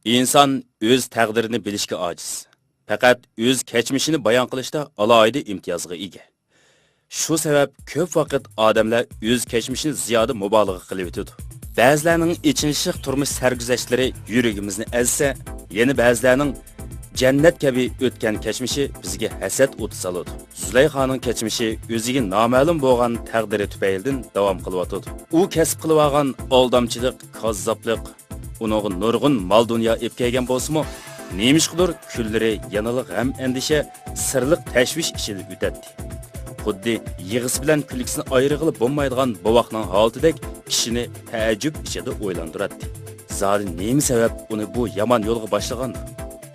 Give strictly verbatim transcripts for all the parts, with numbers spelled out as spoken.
ئىنسان ئۆز تەقدىرىنى بىلىشكە ئاجىز. پەقەت ئۆز كەچمىشىنى بايان قىلىشتا ئالاھىدە ئىمتىيازغا ئىگە. شۇ سەۋەب كۆپ ۋاقىت ئادەملەر ئۆز كەچمىشىنى زىيادە مۇبالىغە قىلىۋېتىدۇ. بەزىلەرنىڭ ئېچىنىشلىق تۇرمۇش سەرگۈزەشتلىرى يۈرىكىمىزنى ئەزسە، يەنە بەزىلەرنىڭ جەننەت كەبى ئۆتكەن كەچمىشى بىزگە ھەسەت ئوتى سالىدۇ. زۇلەيخانىڭ كەچمىشى ئۆزىگە نامەلۇم بولغان تەقدىرى تۈپەيلىدىن داۋام قىلىۋاتىدۇ. ئۇ كەسىپ قىلىۋالغان ئالدامچىلىق، كاززاپلىق، ئۇنىڭغا نۇرغۇن مال-دۇنيا ئېلىپ كەلگەن بولسىمۇ، نېمىشقىدۇر كۈنلىرى يەنىلا غەم-ئەندىشە، سىرلىق تەشۋىش ئىچىدە ئۆتەتتى. خۇددى يىغىسى بىلەن كۈلكىسىنى ئايرىغىلى بولمايدىغان بوۋاقنىڭ ھالىتىدەك كىشىنى تەئەججۈپ ئىچىدە ئويلاندۇراتتى. زادى نېمە سەۋەب ئۇنى بۇ يامان يولغا باشلىغاندۇ؟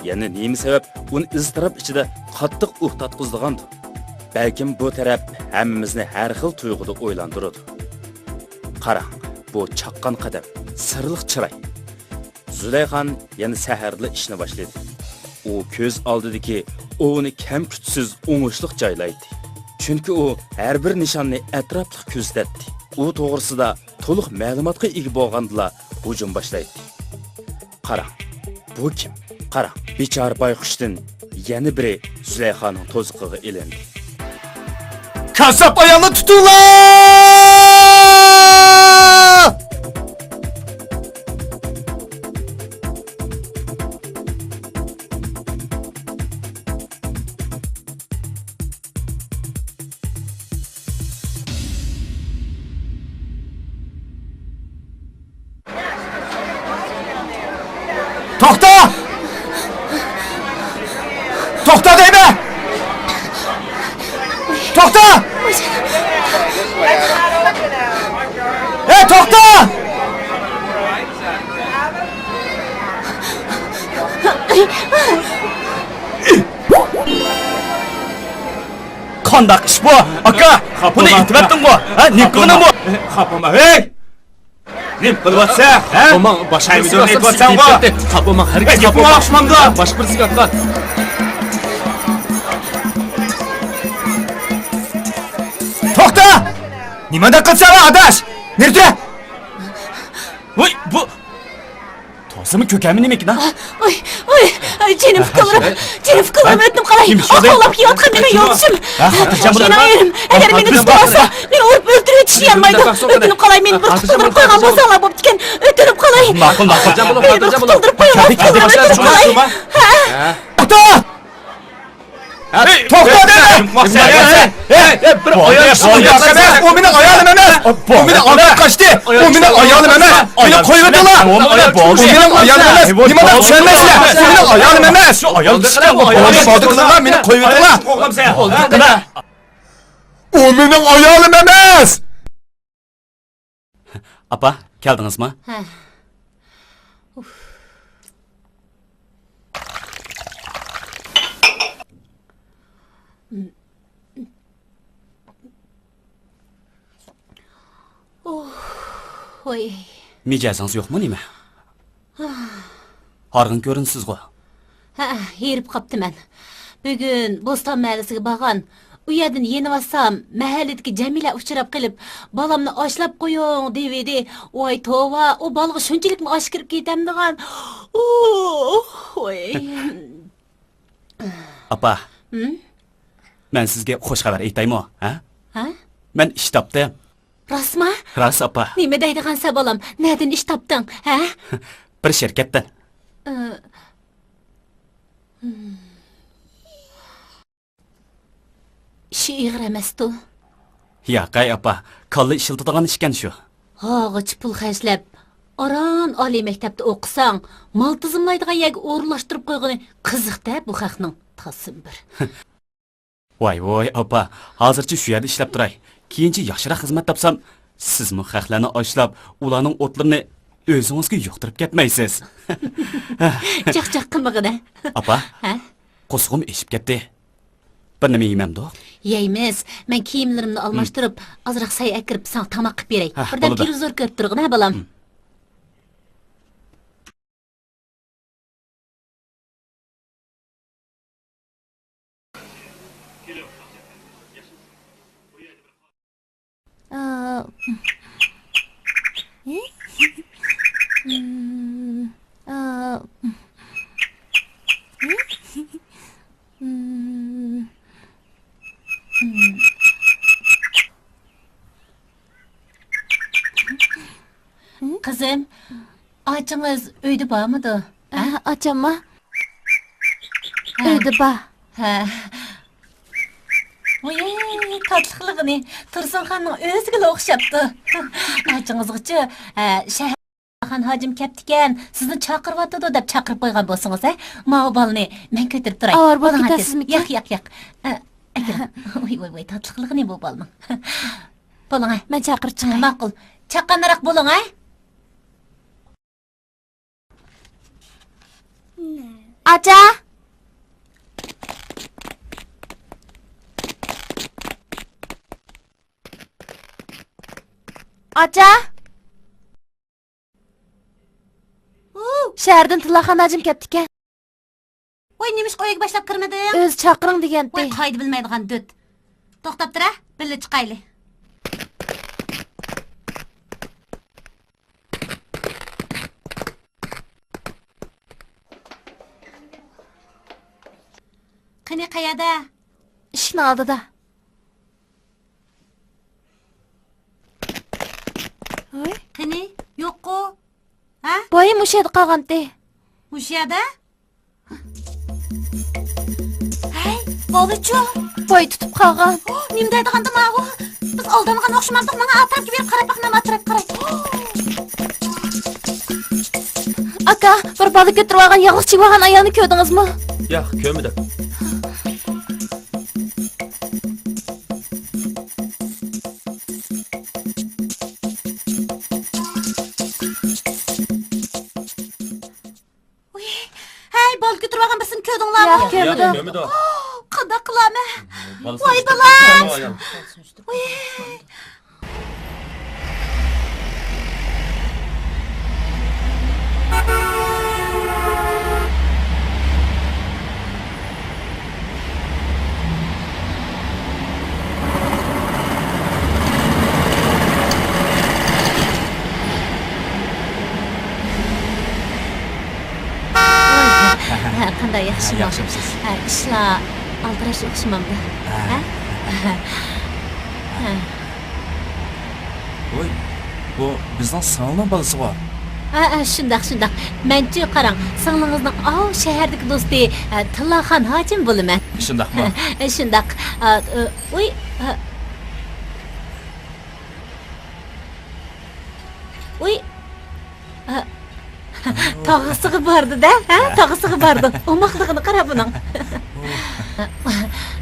يەنە نېمە سەۋەب ئۇنى ئىزتىراپ ئىچىدە قاتتىق ئۇھ تارتقۇزىدىغاندۇ؟ بەلكىم بۇ تەرەپ ھەممىمىزنى ھەر خىل تۇيغۇدا ئويلاندۇرىدۇ. قاراڭ، بۇ چاققان قەدەم، سىرلىق چىراي. زۇلەيخان يەنە سەھەردىلا ئىشنى باشلىدى. ئۇ كۆز ئالدىدىكى ئوۋنى كەم-كۈتسىز ئوڭۇشلۇق جايلايتتى. چۈنكى ئۇ ھەر بىر نىشاننى ئەتراپلىق كۆزىتەتتى. ئۇ توغرىسىدا تولۇق مەلۇماتقا ئىگە بولغاندىلا ھۇجۇم باشلايتتى. قاراڭ، بۇ كىم؟ قاراڭ، بىچارە بايقۇشتىن يەنە بىرى زۇلەيخانىڭ توزىقىغا ئىلىندى. كاززاپ ئايالنى تۇتۇڭلار! توختا! توختا دەيمەن! توختا! ھەي، توختا! قانداق ئىش بۇ، ئاكا؟ بۇنى ئېتىۋەتتىڭغۇ؟ ھە، نېمە قىلغىنىڭ بۇ؟ خاپا بولما، ھەي! نېمە قىلىۋاتسەن، ھە؟ خاپا بولماڭ، باشقا بىرسىگە ئاتقان. خاپا بولماڭ، ھەرگىز خاپا بولماڭ. باشقا بىرسىگە ئاتقان. توختا! نېمانداق قىلساڭ، ئاداش؟ نېرى تۇر! ۋوي، بۇ تازىمۇ كۆكەممۇ نېمىكىن، ھە؟ ۋوي، ۋوي، جېنىم ئۇكىلىرىم، جېنىم ئۇكىلىرىم، ئۆتۈنۈپ قالاي. ئاقلاپ كېتىۋاتقان مېنىڭ يولدىشىم. مېنىڭ ئېرىم، ئەگەر مېنى بىز بولسا، مېنى ئۇرۇپ ئۆلتۈرۈۋېتىشنى يانمايدۇ. ئۆتۈنۈپ قالاي، مېنى بىر قۇتۇلدۇرۇپ قويغان بولساڭلار بوپتىكەن. ئۆتۈنۈپ قالاي. ماقۇل، ماقۇل. مېنى بىر قۇتۇلدۇرۇپ قويغان بولساڭلار، ئۆتۈنۈپ قالاي. ھە؟ ئاتا! توختا دەيمەن! بىر ئايال ئۇ مېنىڭ ئايالىم ئەمەس! ئۇ مېنىڭ ئايالىم ئەمەس! ئۇ مېنىڭ ئايالىم ئەمەس! مېنى قويۇۋېتىڭلار! ئۇ مېنىڭ ئايالىم ئەمەس! نېمانداق چۈشەنمەيسىلەر؟ ئۇ مېنىڭ ئايالىم ئەمەس! ئۇنى ئىپادە قىلىڭلار، مېنى قويۇۋېتىڭلار! ئۇ مېنىڭ ئايالىم ئەمەس! ئاپا، كەلدىڭىزمۇ؟ ھە. ئۇف. ئۇھ، ۋاي. مىجەزىڭىز يوقمۇ نېمە؟ ھارغىن كۆرۈنىسىزغۇ؟ ھە، ھېرىپ قاپتىمەن. بۈگۈن بوستان مەھەللىسىگە بارغان. ئۇ يەردىن يېنىۋاتسام، مەھەللىدىكى جەمىلە ئۇچراپ قېلىپ، بالامنى ئاشلاپ قويۇڭ دېۋىدى. ۋاي توۋا، ئۇ بالىغا شۇنچىلىكمۇ ئاش كىرىپ كېتەمدىغان. ئۇھ، ۋاي. ئاپا، ھىم؟ مەن سىزگە خۇش خەۋەر ئېيتايمۇ، ھە؟ ھە؟ مەن ئىش تاپتىم. راستما؟ راست، ئاپا. نېمە دەيدىغانسەن، بالام؟ نەدىن ئىش تاپتىڭ، ھە؟ بىر شىركەتتىن. ئى، ھىم. ئىشى ئېغىر ئەمەستۇ؟ ياقەي، ئاپا، كاللا ئىشلىتىدىغان ئىشكەن شۇ. ھاغىچە پۇل خەجلەپ، ئاران ئالىي مەكتەپتە ئوقۇساڭ، مال تىزىملايدىغان يەرگە ئورۇنلاشتۇرۇپ قويغىنى قىزىق-دە بۇ خەقنىڭ، تاسىم بىر. ۋاي ۋوي، ئاپا، ھازىرچە شۇ يەردە ئىشلەپ تۇراي. كېيىنچە ياخشىراق خىزمەت تاپسام، سىزمۇ خەقلەرنى ئاشلاپ، ئۇلارنىڭ ئوتلىرىنى ئۆزىڭىزگە يۇقتۇرۇپ كەتمەيسىز. چاقچاق قىلمىغىنە. ئاپا، ھە؟ قورسىقىم ئېچىپ كەتتى. بىر نېمە يېمەمدۇق؟ يەيمىز. مەن كىيىملىرىمنى ئالماشتۇرۇپ، ئازراق سەي ئەكىرىپ، ساڭا تاماق قىلىپ بېرەي. ھە، بىردەم بولىدۇ. تېلېۋىزور كۆرۈپ تۇرغىنە، بالام. ھىم. ئا، ئى؟ ئا، ئاچىڭىز ئۆيدە بارمىدۇ؟ ھە، ئاچامما؟ ھە. ئۆيدە بار. ھە. ۋوي، تاتلىقلىغىنى، تۇرسۇنخاننىڭ ئۆزىگىلا ئوخشاپتۇ. ئاچىڭىزغىچۇ، ھە، شەھەر خان ھاجىم كەپتىكەن، سىزنى چاقىرىۋاتىدۇ دەپ چاقىرىپ قويغان بولسىڭىز، ھە؟ ماۋۇ بالىنى مەن كۆتۈرۈپ تۇراي. ئاۋارە بولۇپ بولۇڭ، كېتەسىزمىكىن؟ ئەكىلىڭ. ياق، ياق، ياق. ئە، ئەكىلىڭ. ۋوي، ۋوي، ۋوي، تاتلىقلىغىنى بۇ بالىنىڭ. بولۇڭ، ھە. مەن چاقىرىپ چىقاي. ماقۇل. چاققانراق بولۇڭ، ھە. ئاچا! ئاچا! شەھەردىن تىللاخان ھاجىم كەپتىكەن. ۋاي، نېمىشقا ئۆيگە باشلاپ كىرمىدىڭ؟ ئۆزى چاقىرىڭ دېگەنتى. ۋاي، قائىدە بىلمەيدىغان دۆت. توختاپ تۇر، ھە، بىللە چىقايلى. قېنى، قەيەردە؟ ئىشىكنىڭ ئالدىدا. ھوي. قېنى، يوققۇ؟ ھە؟ ۋاي، مۇشۇ يەردە قالغانتى. مۇشۇ يەردە؟ ھەي، بالىچۇ! ۋاي، تۇتۇپ قالغان. نېمە دەيدىغاندۇ ماۋۇ؟ بىز ئالدانغان ئوخشىمامدۇق؟ ماڭا ئاتراپقا بېرىپ قاراپ باقىمەن، ئاتراپقا قاراي. ئاكا، بىر بالا كۆتۈرۈۋالغان، ياغلىق چىگىۋالغان ئايالنى كۆردىڭىزمۇ؟ ياق، كۆرمىدىم. ۋۇي، ھەي، بالا كۆتۈرۈۋالغان بىرسىنى كۆردۈڭلارمۇ؟ ياق، كۆرمىدىم. ياق، كۆرمىدۇم. قانداق قىلارمەن؟ ۋاي بالام! ۋۇي. ھە، قانداق، ياخشىمۇ؟ ياخشىمسىز؟ ھە، ئىشلار ئالدىراش ئوخشىمامدۇ؟ ھە. ھە؟ ھە. ھە. ۋوي، بۇ بىزنىڭ سىڭىلنىڭ بالىسىغۇ. ھە، ھە، شۇنداق، شۇنداق. مەنچۇ، قاراڭ، سىڭلىڭىزنىڭ ئاۋۇ شەھەردىكى دوستى، ھە، تىللاخان ھاجىم بولىمەن. شۇنداقمۇ؟ ھە، شۇنداق. ھە، ھە، ۋوي، ھە. ۋوي. ھە. تاغىسىغا بارىدۇ-دە، ھە؟ تاغىسىغا بارىدۇ. ئوماقلىقىنى قارا بۇنىڭ.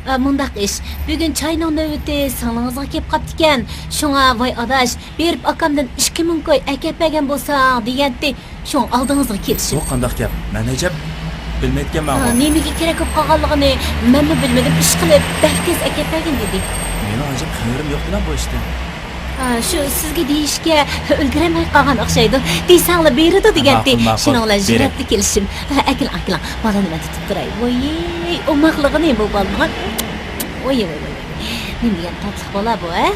ئە، مۇنداق ئىش، بۈگۈن چاينىڭ نۆۋىتى سىڭلىڭىزغا كېلىپ قاپتىكەن. شۇڭا، ۋاي ئاداش، بېرىپ ئاكامدىن ئىككى مىڭ كوي ئەكەپ بەرگەن بولساڭ دېگەنتى. شۇڭا ئالدىڭىزغا كېلىشىم. بۇ قانداق گەپ؟ مەن ئەجەب بىلمەيدىكەنمەنغۇ. ھە، نېمىگە كېرەك بولۇپ قالغانلىقىنى مەنمۇ بىلمىدىم. ئىشقىلىپ، بەك تېز ئەكەپ بەرگىن دېدى. مېنىڭ ئەجەب خەۋىرىم يوقتىلا بۇ ئىشتىن. ھە، شۇ سىزگە دېيىشكە ئۈلگۈرەلمەي قالغان ئوخشايدۇ. دېسەڭلا بېرىدۇ دېگەنتى. ماقۇل، ماقۇل. شۇنىڭ بىلەن بېرەي. ژۈرەتلا كېلىشىم. ھە، ئەكېلىڭ، ئەكېلىڭ. بالىنى مەن تۇتۇپ تۇراي. ۋوي، ئوماقلىقىنى بۇ بالىنىڭ. ۋوي، ۋوي، ۋوي، ۋوي. نېمە دېگەن تاتلىق بالا بۇ، ھە؟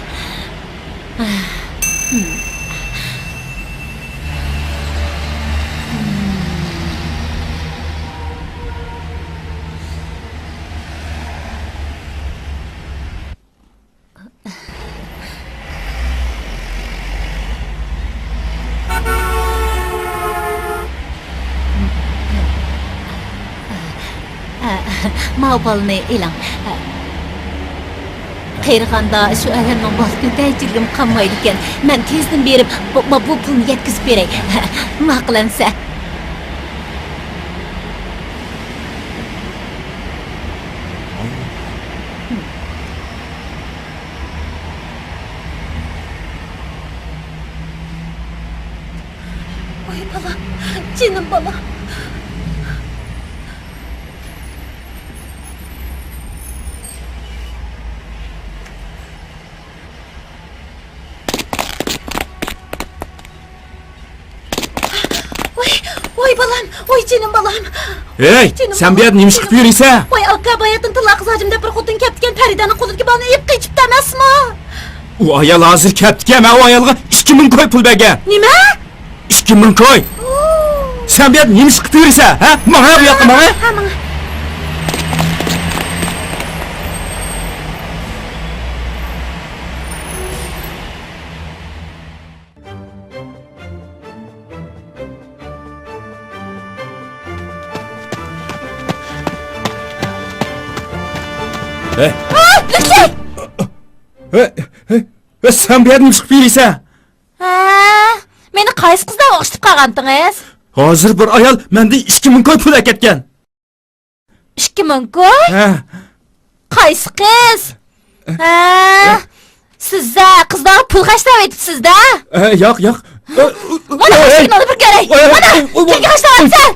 ماۋۇ بالىنى ئېلىڭ. قېرىغاندا شۇ ئادەمنىڭ بالا كۆتەرچىلىكىمۇ قالمايدىكەن. مەن تېزدىن بېرىپ، بۇ، بۇ پۇلنى يەتكۈزۈپ بېرەي. ماقۇل ئەمىسە. ۋاي بالام، جېنىم بالام. ۋاي، ۋاي بالام، ۋاي جېنىم بالام. ھەي، سەن بۇ يەردە نېمە ئىش قىلىپ يۈرىسەن؟ ۋاي ئاكا، باياتىن تىللا قىز ھاجىم دەپ بىر خوتۇن كەپتىكەن، پەرىدەنىڭ قولىدىكى بالىنى ئېلىپ قېچىپتۇ ئەمەسمۇ؟ ئۇ ئايال ھازىر كەپتىكەن، مەن ئۇ ئايالغا ئىككى مىڭ كوي پۇل بەرگەن. نېمە؟ ئىككى مىڭ كوي. سەن بۇ يەردە نېمە ئىش قىلىپ يۈرىسەن، ھە؟ ماڭە بۇ ياققا، ماڭە. ھە، ماڭە. ھەي! ئا، لۈتپى! ھەي، ھەي، ھەي، سەن بۇ يەردىن چىقىپ يۈرىسەن؟ ھە، مېنى قايسى قىزلارغا ئوخشىتىپ قالغانتىڭىز؟ ھازىر بىر ئايال مەندىن ئىككى مىڭ كوي پۇل ئەكەتكەن. ئىككى مىڭ كوي؟ ھە. قايسى قىز؟ ھە، سىز-ە قىزلارغا پۇل خەجلەۋېتىپسىز-دە؟ ھە، ياق، ياق. مانا، ھەي! قايسى قىزنى بىر كۆرەي. ھەي! مانا، ھەي! كىمگە خەجلەۋاتىسەن؟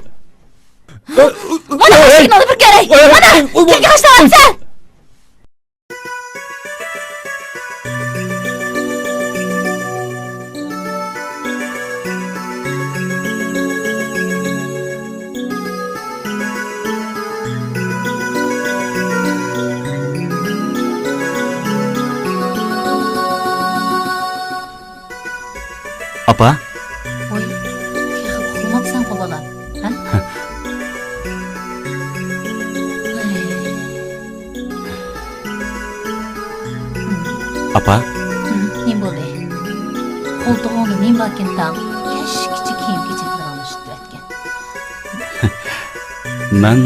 مانا، ھەي! قايسى قىزنى بىر كۆرەي. ھەي! مانا، ھەي! كىمگە خەجلەۋاتىسەن؟ ئاپا. ۋاي، تېخى ئۇخلىماپسەنغۇ بالام، ھە؟ ئاپا. ھىم، نېمە بولدى؟ قولتۇقۇڭدا نېمە باركىن تاڭ؟ كەچكىچە كىيىم-كېچەكلىرىڭنى ئىشلىتىۋەتكەن. مەن،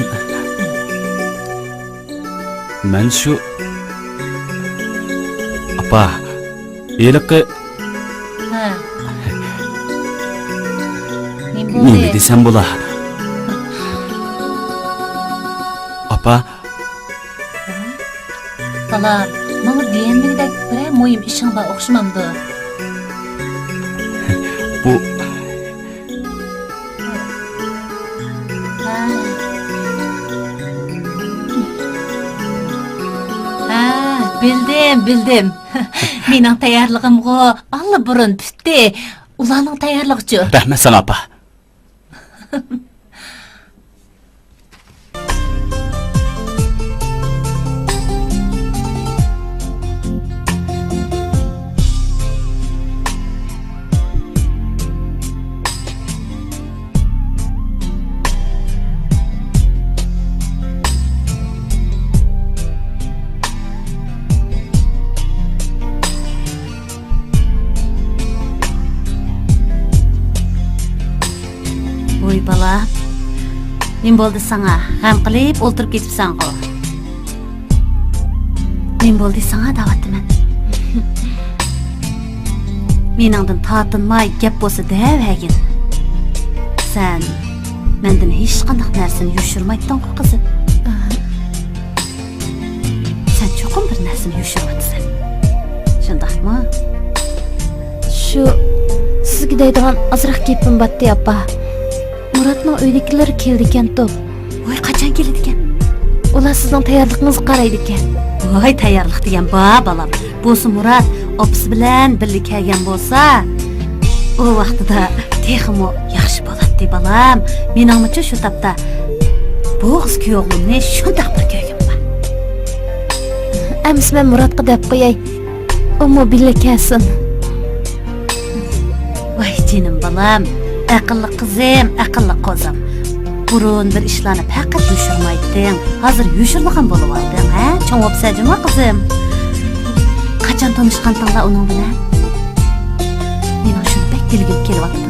مەن شۇ، ئاپا، ھېلىقى. ھە. نېمە بولدى؟ نېمە دېسەم بولا؟ ئاپا. بالام، ماڭا دېيەلمىگۈدەك بىرەر مۇھىم ئىشىڭ بار ئوخشىمامدۇ؟ بۇ. ھە. ھە، بىلدىم، بىلدىم. مېنىڭ تەييارلىقىمغۇ ئاللىبۇرۇن پۈتتى. ئۇلارنىڭ تەييارلىقىچۇ؟ رەھمەت ساڭا، ئاپا. ۋوي بالا، نېمە بولدى ساڭا؟ غەم قىلىپ ئولتۇرۇپ كېتىپسەنغۇ؟ نېمە بولدى ساڭا دەۋاتىمەن. مېنىڭدىن تارتىنماي گەپ بولسا دەۋەرگىن. سەن مەندىن ھېچقانداق نەرسىنى يوشۇرمايتتىڭغۇ، قىزىم. سەن چوقۇم بىر نەرسىنى يوشۇرۇۋاتىسەن. شۇنداقمۇ؟ شۇ، سىزگە دەيدىغان ئازراق گېپىم باتتى، ئاپا. مۇراتنىڭ ئۆيدىكىلىرى كېلىدىكەنتۇ. ۋاي، قاچان كېلىدىكەن؟ ئۇلار سىزنىڭ تەييارلىقىڭىزغا قارايدىكەن. ۋاي، تەييارلىق دېگەن بار، بالام. بولسا مۇرات ئاپىسى بىلەن بىللە كەلگەن بولسا، ئۇ ۋاقتىدا تېخىمۇ ياخشى بولاتتى، بالام. مېنىڭمۇچۇ شۇ تاپتا بوغۇز كۈيئوغلۇمنى شۇنداق بىر كۆرگۈم بار. ئەمىسە مەن مۇراتقا دەپ قوياي، ئۇمۇ بىللە كەلسۇن. ۋاي جېنىم بالام، ئەقىللىق قىزىم، ئەقىللىق قوزام. بۇرۇن بىر ئىشلارنى پەقەت يوشۇرمايتتىڭ، ھازىر يوشۇرىدىغان بولۇۋالدىڭ، ھە؟ چوڭ بوپسەن جۇمۇ قىزىم. قاچان تونۇشقانتىڭلار ئۇنىڭ بىلەن؟ مېنىڭ شۇنى بەك بىلگۈم كېلىۋاتىدۇ.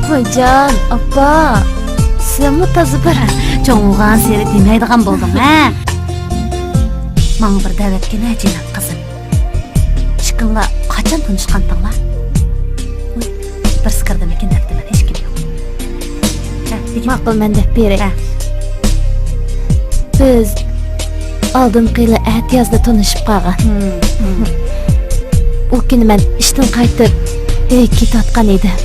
ۋايجان، ئاپا، سەنمۇ تازا بىر. چوڭ بولغانسېرى دېمەيدىغان بولدۇڭ، ھە؟ ماڭا بىر دەۋەتكىنە جېنىم قىزىم. ئىككىڭلار قاچان تونۇشقانتىڭلار؟ ئۇي، بىرسى كىردىمىكىن دەپتىمەن، ھېچكىم يوق. ھە، دېگىن. ماقۇل، مەن دەپ بېرەي. ھە. بىز ئالدىنقى يىلى ئەتىيازدا تونۇشۇپ قالغان. ھىم، ھىم. ئۇ كۈنى مەن ئىشتىن قايتىپ ئۆيگە كېتىۋاتقان ئىدىم.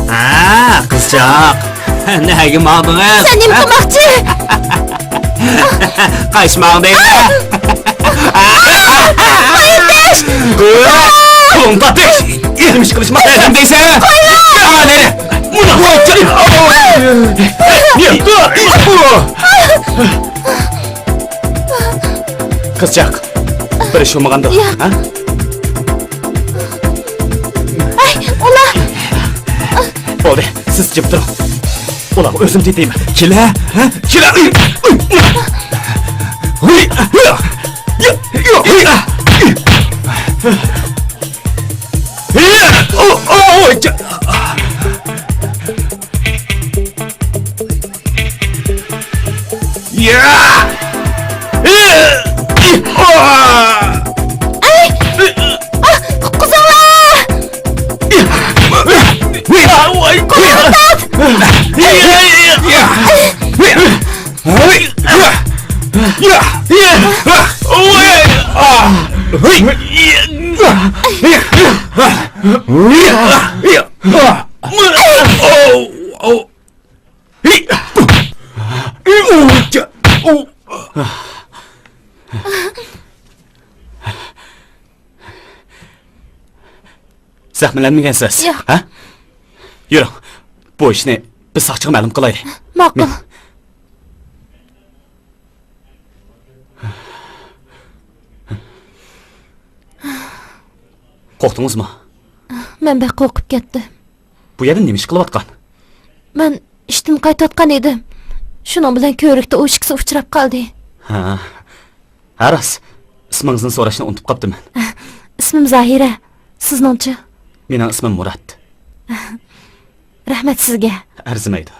ھە، قىزچاق. نەگە ماڭدىڭىز؟ سەن نېمە قىلماقچى؟ قايسى ماڭدى؟ قولۇڭ تارتىش! يېرىم ئىش قىلىشماق لازىم دەيسەن! قويۇڭ! قىزچاق، بىر ئىش بولمىغاندۇ؟ ياق. ھە؟ ئەي، ئۇلار! بولدى، سىز جىم تۇرۇڭ. ئۇلارغا ئۆزۈم تېتىيمەن. كېلە، ھە؟ كېلە! ھۇي! ھۇي! ئەي! ئاھ! قۇتقۇزۇڭلار! قۇتقۇزۇڭلار! زەخىملەنمىگەنسىز، ياق. ھە؟ يۈرۈڭ، بۇ ئىشنى بىز ساقچىغا مەلۇم قىلايلى. ماقۇل. قورقتىڭىزمۇ؟ مەن بەك قورقۇپ كەتتىم. بۇ يەردە نېمە ئىش قىلىۋاتقان؟ مەن ئىشتىن قايتىۋاتقان ئىدىم. شۇنىڭ بىلەن كۆۋرۈكتە ئۇ ئىككىسى ئۇچراپ قالدى. ھە. ھە، راست. ئىسمىڭىزنى سوراشنى ئۇنتۇپ قاپتىمەن. ئىسمىم زاھىرە. سىزنىڭچۇ؟ مېنىڭ ئىسمىم مۇرات. رەھمەت سىزگە. ئەرزىمەيدۇ.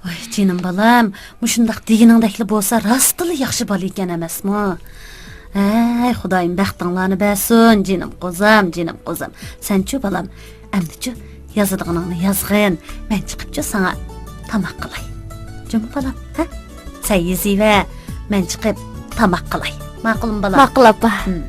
ۋاي، جېنىم بالام، مۇشۇنداق دېگىنىڭدەكلا بولسا، راستتىنلا ياخشى بالا ئىكەن ئەمەسمۇ؟ ھەي، خۇدايىم بەختىڭلارنى بەرسۇن، جېنىم قوزام، جېنىم قوزام. سەنچۇ، بالام؟ ئەمدىچۇ، يازىدىغىنىڭنى يازغىن، مەن چىقىپچۇ ساڭا تاماق قىلاي. جۇمۇ، بالام، ھە؟ سەن يېزىۋەر، مەن چىقىپ تاماق قىلاي. ماقۇلمۇ، بالام؟ ماقۇل، ئاپا. ھىم.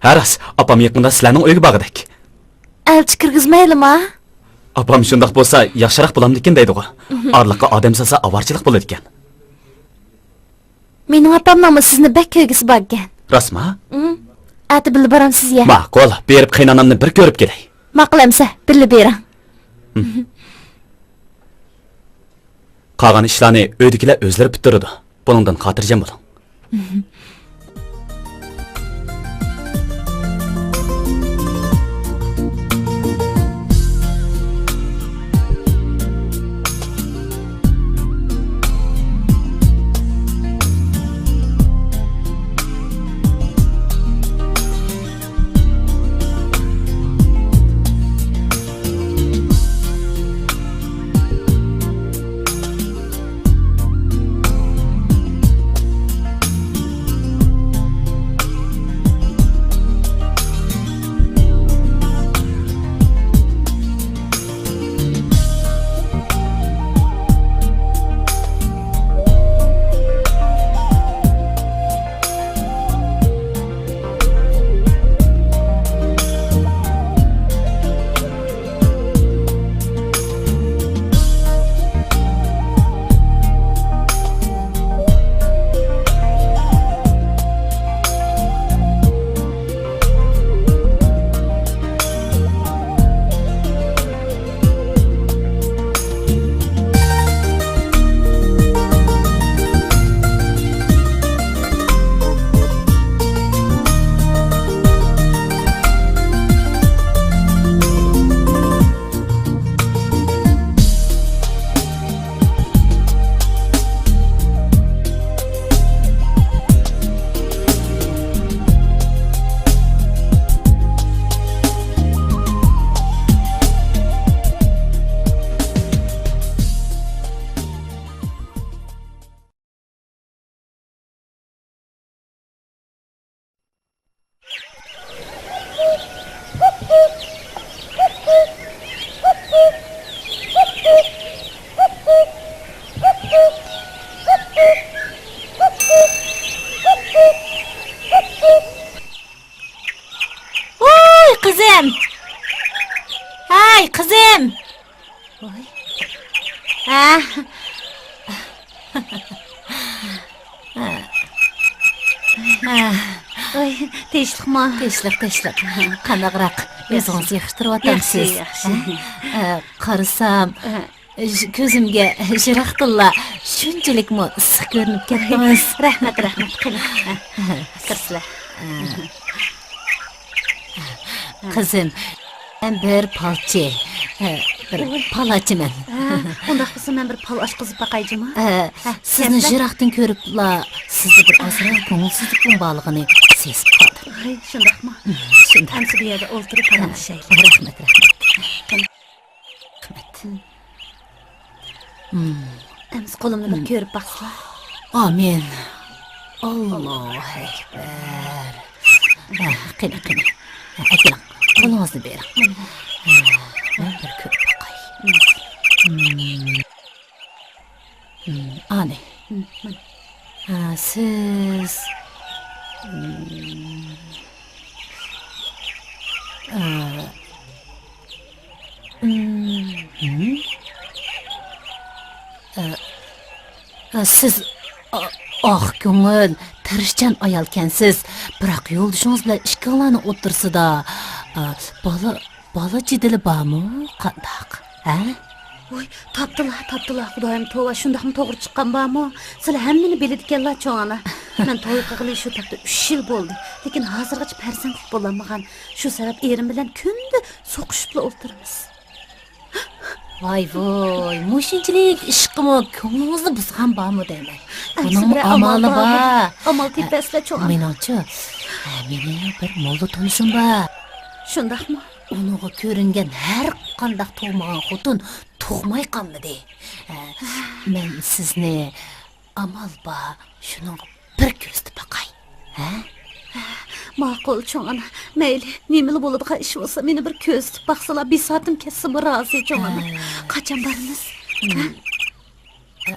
ھە راست، ئاپام يېقىندا سىلەرنىڭ ئۆيگە بارغۇدەك. ئەلچى كىرگۈزمەيلىما؟ ئاپام شۇنداق بولسا ياخشىراق بولامدىكىن دەيدىغۇ. ئارىلىققا ئادەم سالسا ئاۋارىچىلىق بولىدىكەن. مېنىڭ ئاپامنىڭمۇ سىزنى بەك كۆرگۈسى باركەن. راستما؟ ئەتە بىللە بارامسىز يا؟ ماقۇل، بېرىپ قېينانامنى بىر كۆرۈپ كېلەي. ماقۇل ئەمسە، بىللە بېرىڭ. قالغان ئىشلارنى ئۆيدىكىلەر ئۆزلىرى پۈتتۈرىدۇ. بۇنىڭدىن خاتىرجەم بولۇڭ. قىزىم! ۋاي. ھە؟ ھە. ھە. ۋاي، تىنچلىقمۇ؟ تىنچلىق، تىنچلىق. قانداقراق؟ ياخشى. ئۆزىڭىزنى ياخشى تۇرۇۋاتامسىز؟ ياخشى، ياخشى. ھە؟ ئە، قارىسام، ھە. ژ-، كۆزۈمگە يىراقتىنلا شۇنچىلىكمۇ ئىسسىق كۆرۈنۈپ كەتتىڭىز. رەھمەت، رەھمەت. قېنى، ھە، كىرسىلە. قىزىم، مەن بىر پالچى، بىر پال ئاچىمەن. ھە، ئۇنداق بولسا مەن بىر پال ئاچقۇزۇپ باقاي جۇمۇ. ھە، سىزنى يىراقتىن كۆرۈپلا سىزدە بىر ئازراق كۆڭۈلسىزلىكنىڭ بارلىقىنى سېزىپ قالدىم. ۋاي، شۇنداقمۇ؟ شۇنداق. ئەمسە بۇ يەردە ئولتۇرۇپ پاراڭلىشايلى. رەھمەت، رەھمەت. رەھمەت. ئەمسە قولۇمنى بىر كۆرۈپ باقسىلا. ئامىن. ئاللاھۇ ئەكبەر. ھە، قېنى، قېنى. ھە، ئەكېلىڭ. قولىڭىزنى بېرىڭ. ھە، مەن بىر كۆرۈپ باقاي. ئانى. ھە، سىز. ئە، ئە، سىز ئا-، ئاق كۆڭۈل، تىرىشچان ئايالكەنسىز. بىراق يولدىشىڭىز بىلەن ئىككىڭلارنىڭ ئوتتۇرىسىدا، ئە، بالا، بالا جېدىلى بارمۇ؟ قانداق؟ ھە؟ ۋوي، تاپتىلا، تاپتىلا، خۇدايىم توۋا، شۇنداقمۇ توغرا چىققان بارمۇ؟ سىلەر ھەممىنى بىلىدىكەنلا، چوڭ ئانا. مەن توي قىلغىلى شۇ تاپتا ئۈچ يىل بولدى. لېكىن ھازىرغىچە پەرزەنتلىك بولالمىغان. شۇ سەۋەب ئېرىم بىلەن كۈندە سوقۇشۇپلا ئولتۇرىمىز. ۋاي ۋوي، مۇشۇنچىلىك ئىشقىمۇ كۆڭلىڭىزنى بۇزغان بارمۇ دەيمەن. ئەمسە بۇنىڭمۇ بىرەر ئامال ئامالى بارمۇ؟ بار. ئامال تېپىۋەرسىلە، چوڭ ئانا. مېنىڭچۇ، مېنىڭ بىر موللا تونۇشۇم بار. شۇنداقمۇ؟ ئۇنىڭغا كۆرۈنگەن ھەر قانداق تۇغمىغان خوتۇن تۇغماي قالمىدى. ئە، مەن سىزنى ئامال بار شۇنىڭغا بىر كۆرسىتىپ باقاي. ھە؟ ماقۇل، چوڭ ئانا. مەيلى، نېمىلا بولىدىغان ئىش بولسا، مېنى بىر كۆرسىتىپ باقسىلا، بىساتىم كەتسىمۇ رازى، چوڭ ئانا. ھە. قاچان بارىمىز؟ ھە؟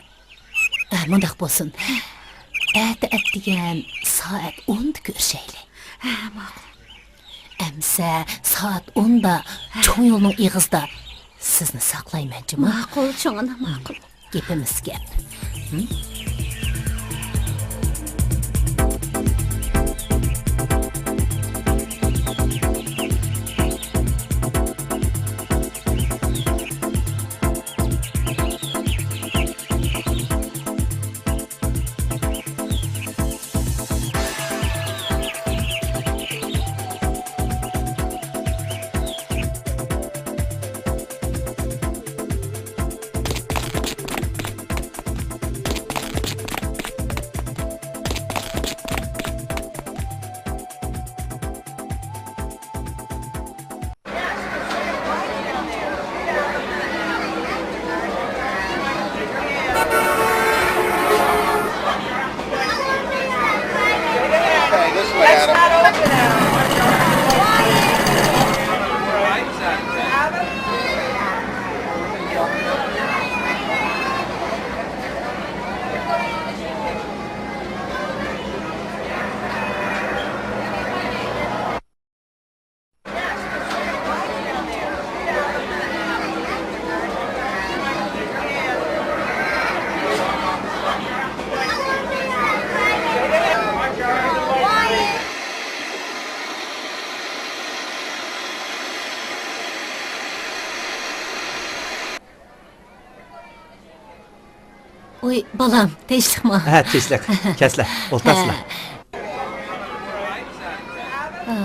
ئە، مۇنداق بولسۇن. ئەتە ئەتىگەن سائەت ئوندا كۆرۈشەيلى. ھە، ماقۇل. ئەمسە سائەت ئوندا چوڭ يولنىڭ ئېغىزىدا سىزنى ساقلايمەن جۇمۇ. ماقۇل، چوڭ ئانا، ماقۇل. گېپىمىز گەپ. ھە؟ ۋوي، بالام، تىنچلىقمۇ؟ ھە، تىنچلىق. كەلسىلە، ئولتۇرسىلا. ھە. ئا،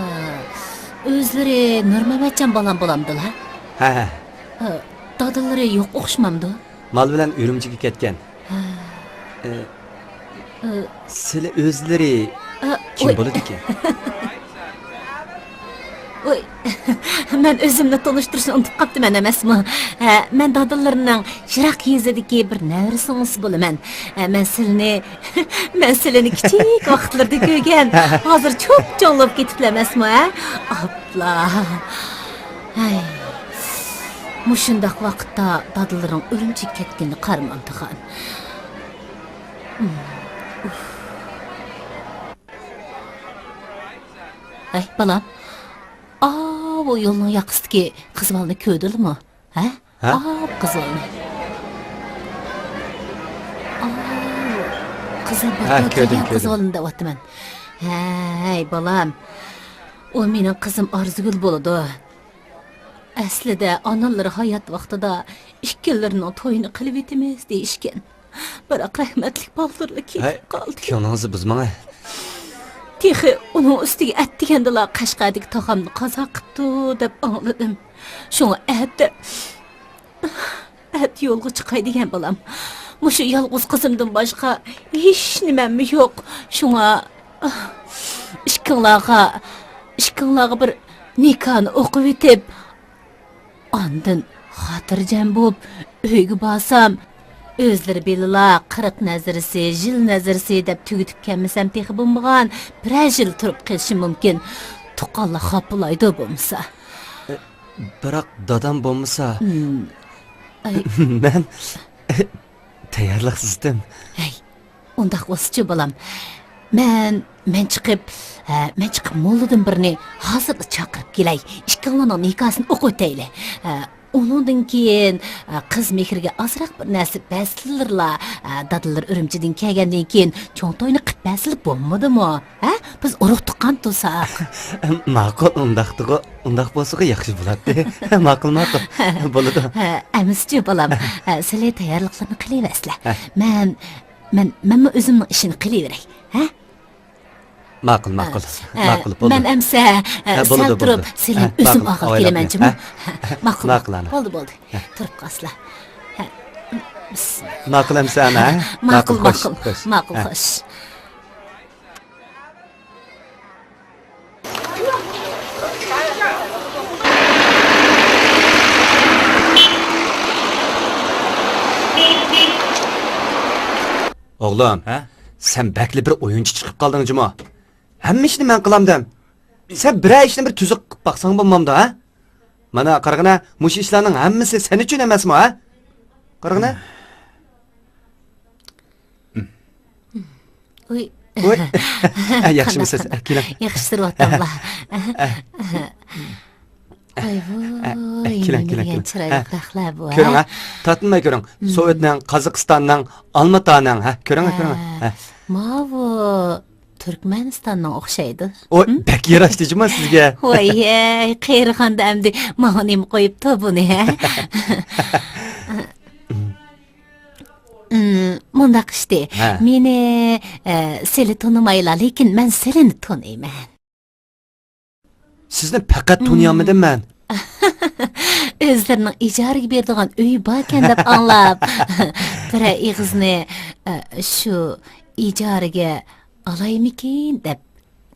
ئۆزلىرى نۇرمەمەتجان بالام بولامدىلا؟ ھە، ھە. ئا، دادىلىرى يوق ئوخشىمامدۇ؟ مال بىلەن ئۈرۈمچىگە كەتكەن. ھە. ئە، ئا. سىلى ئۆزلىرى ئا، كىم ۋوي. بولىدىكىن؟ ۋوي، مەن ئۆزۈمنى تونۇشتۇرۇشنى ئۇنتۇپ قاپتىمەن ئەمەسمۇ؟ ھە، مەن دادىلىرىنىڭ يىراق يېزىدىكى بىر نەۋرە سىڭلىسى بولىمەن. ھە، مەن سىلىنى، مەن سىلىنى كىچىك ۋاقىتلىرىدا كۆرگەن، ھازىر چوپچوڭلاپ كېتىپلا ئەمەسمۇ، ھە؟ ئاپلا. ھەي، مۇشۇنداق ۋاقىتتا دادىلىرىڭ ئۈرۈمچىگە كەتكىنىنى قارىمامدىغان. ھەي، بالام. ئاۋۇ ئۇ يولنىڭ ياقىسىدىكى قىز بالىنى كۆردۈڭلارمۇ؟ ھە؟ ھە؟ ئاۋۇ قىز بالىنى. ئاۋۇ قىزىل ھە، باتال كۆردۈم، كىيگەن قىز كۆردۈم. بالىنى دەۋاتىمەن. ھەي، بالام. ئۇ مېنىڭ قىزىم ئارزۇگۈل بولىدۇ. ئەسلىدە ئانىلىرى ھايات ۋاقتىدا ئىككىلىرىنىڭ تويىنى قىلىۋېتىمىز دېيىشكەن. بىراق رەھمەتلىك بالدۇرلا ھەي، كېتىپ قالدى. كۆڭلىڭىزنى بۇزماڭ، ھە. تېخى ئۇنىڭ ئۈستىگە ئەتىگەندىلا قەشقەردىكى تاغامنى قازا قىپتۇ دەپ ئاڭلىدىم. شۇڭا ئەتە، ئەتە يولغا چىقاي دېگەن بالام. مۇشۇ يالغۇز قىزىمدىن باشقا ھېچنېمەممۇ يوق. شۇڭا ئىككىڭلارغا، ئىككىڭلارغا بىر نىكاھنى ئوقۇۋېتىپ، ئاندىن خاتىرجەم بولۇپ ئۆيگە بارسام، ئۆزلىرى بىلىلا قىرىق نەزىرىسى، يىل نەزىرىسى دەپ تۈگىتىپ كەلمىسەم تېخى بولمىغان، بىرەر يىل تۇرۇپ قېلىشىم مۇمكىن. تۇغقانلار خاپىلايدۇ بولمىسا. ئە، بىراق دادام بولمىسا. ھىم. ئاي. مەن تەييارلىق سىزدىم. ھەي، ئۇنداق بولسىچۇ، بالام. مەن، مەن چىقىپ، ھە، مەن چىقىپ موللىدىن بىرنى ھازىرلا چاقىرىپ كېلەي. ئىككىڭلارنىڭ نىكاھسىنى ئوقۇۋېتەيلى. ھە، ئۇنىڭدىن كېيىن، ھە، قىز مېھرىگە ئازراق بىر نەرسە بەرسىلىرلا، ھە، دادىلىرى ئۈرۈمچىدىن كەلگەندىن كېيىن چوڭ توينى قىپ بەرسىلە بولمىدىمۇ؟ ھە، بىز ئۇرۇق تۇغقان تۇرساق. ماقۇل، ئۇنداقتىغۇ، ئۇنداق بولسىغۇ ياخشى بولاتتى. ماقۇل، ماقۇل. بولىدۇ. ھە، ئەمىسىچۇ، بالام. ھە، سىلى تەييارلىقلىرىنى قىلىۋەرسىلە. ھە. مەن مەن، مەنمۇ ئۆزۈمنىڭ ئىشىنى قىلىۋېرەي، ھە؟ ماقۇل، ماقۇل. ھە، ماقۇل، بولدى. مەن ئەمسە، ھە، سەل بولىدۇ، تۇرۇپ، بولدى. سېلىن ھە، ئۆزۈم ماقۇل، ئاغىپ ئاۋايلاپ كېلىمەنچۇمۇ؟ مېڭە. ھە؟ ماقۇل، ماقۇل، ئانا. بولدى، بولدى. ھە. تۇرۇپ قالسىلا. ھە. ماقۇل ئەمسە، ئانا، ھە؟ ماقۇل، ماقۇل، خوش، ماقۇل، خوش. ماقۇل، ھە. خوش. ئوغلۇم، ھە؟ سەن بەكلا بىر ئويۇنچى چىقىپ قالدىڭ جۇمۇ. ھەممە ئىشنى مەن قىلامدىم. سەن بىرەر ئىشنى بىر تۈزۈك قىلىپ باقساڭ بولمامدۇ، ھە؟ مانا قارىغىنا، مۇشۇ ئىشلارنىڭ ھەممىسى سەن ئۈچۈن ئەمەسمۇ، ھە؟ قارىغىنا. ھە. ئۇي. ئۇي. ياخشىمۇسىز؟ قانداق، قانداق؟ كېلىڭ. ياخشى تۇرۇۋاتاملا. ۋاي، ۋاي، كېلىڭ، نېمە كېلىڭ، دېگەن كېلىڭ. چىرايلىق ھە. دەخلەر بۇ، ھە؟ كۆرۈڭ، ھە. تارتىنماي كۆرۈڭ. مم. سوۋېتنىڭ، قازاقىستاننىڭ، ئالماتانىڭ، ھە، كۆرۈڭ، ھە، كۆرۈڭ. ھە. ماۋۇ تۈركمەنىستاننىڭ ئوخشايدۇ. ھە؟ بەك ياراشتى جۇما سىزگە. ۋاي، ھەي، قېرىغاندا ئەمدى ماڭا نېمە قويۇپتۇ بۇنى، ھە؟ مم، مۇنداق ئىشتى. ھە. مېنى، ئە، سىلى تونۇمايلا، لېكىن مەن سىلىنى تونۇيمەن. سىزنى پەقەت تونۇيالمىدىم مەن. ئۆزلىرىنىڭ ئىجارىگە بېرىدىغان ئۆيى باركەن دەپ ئاڭلاپ، بىرەر ئېغىزنى، ئە، شۇ ئىجارىگە ئالايمىكىن دەپ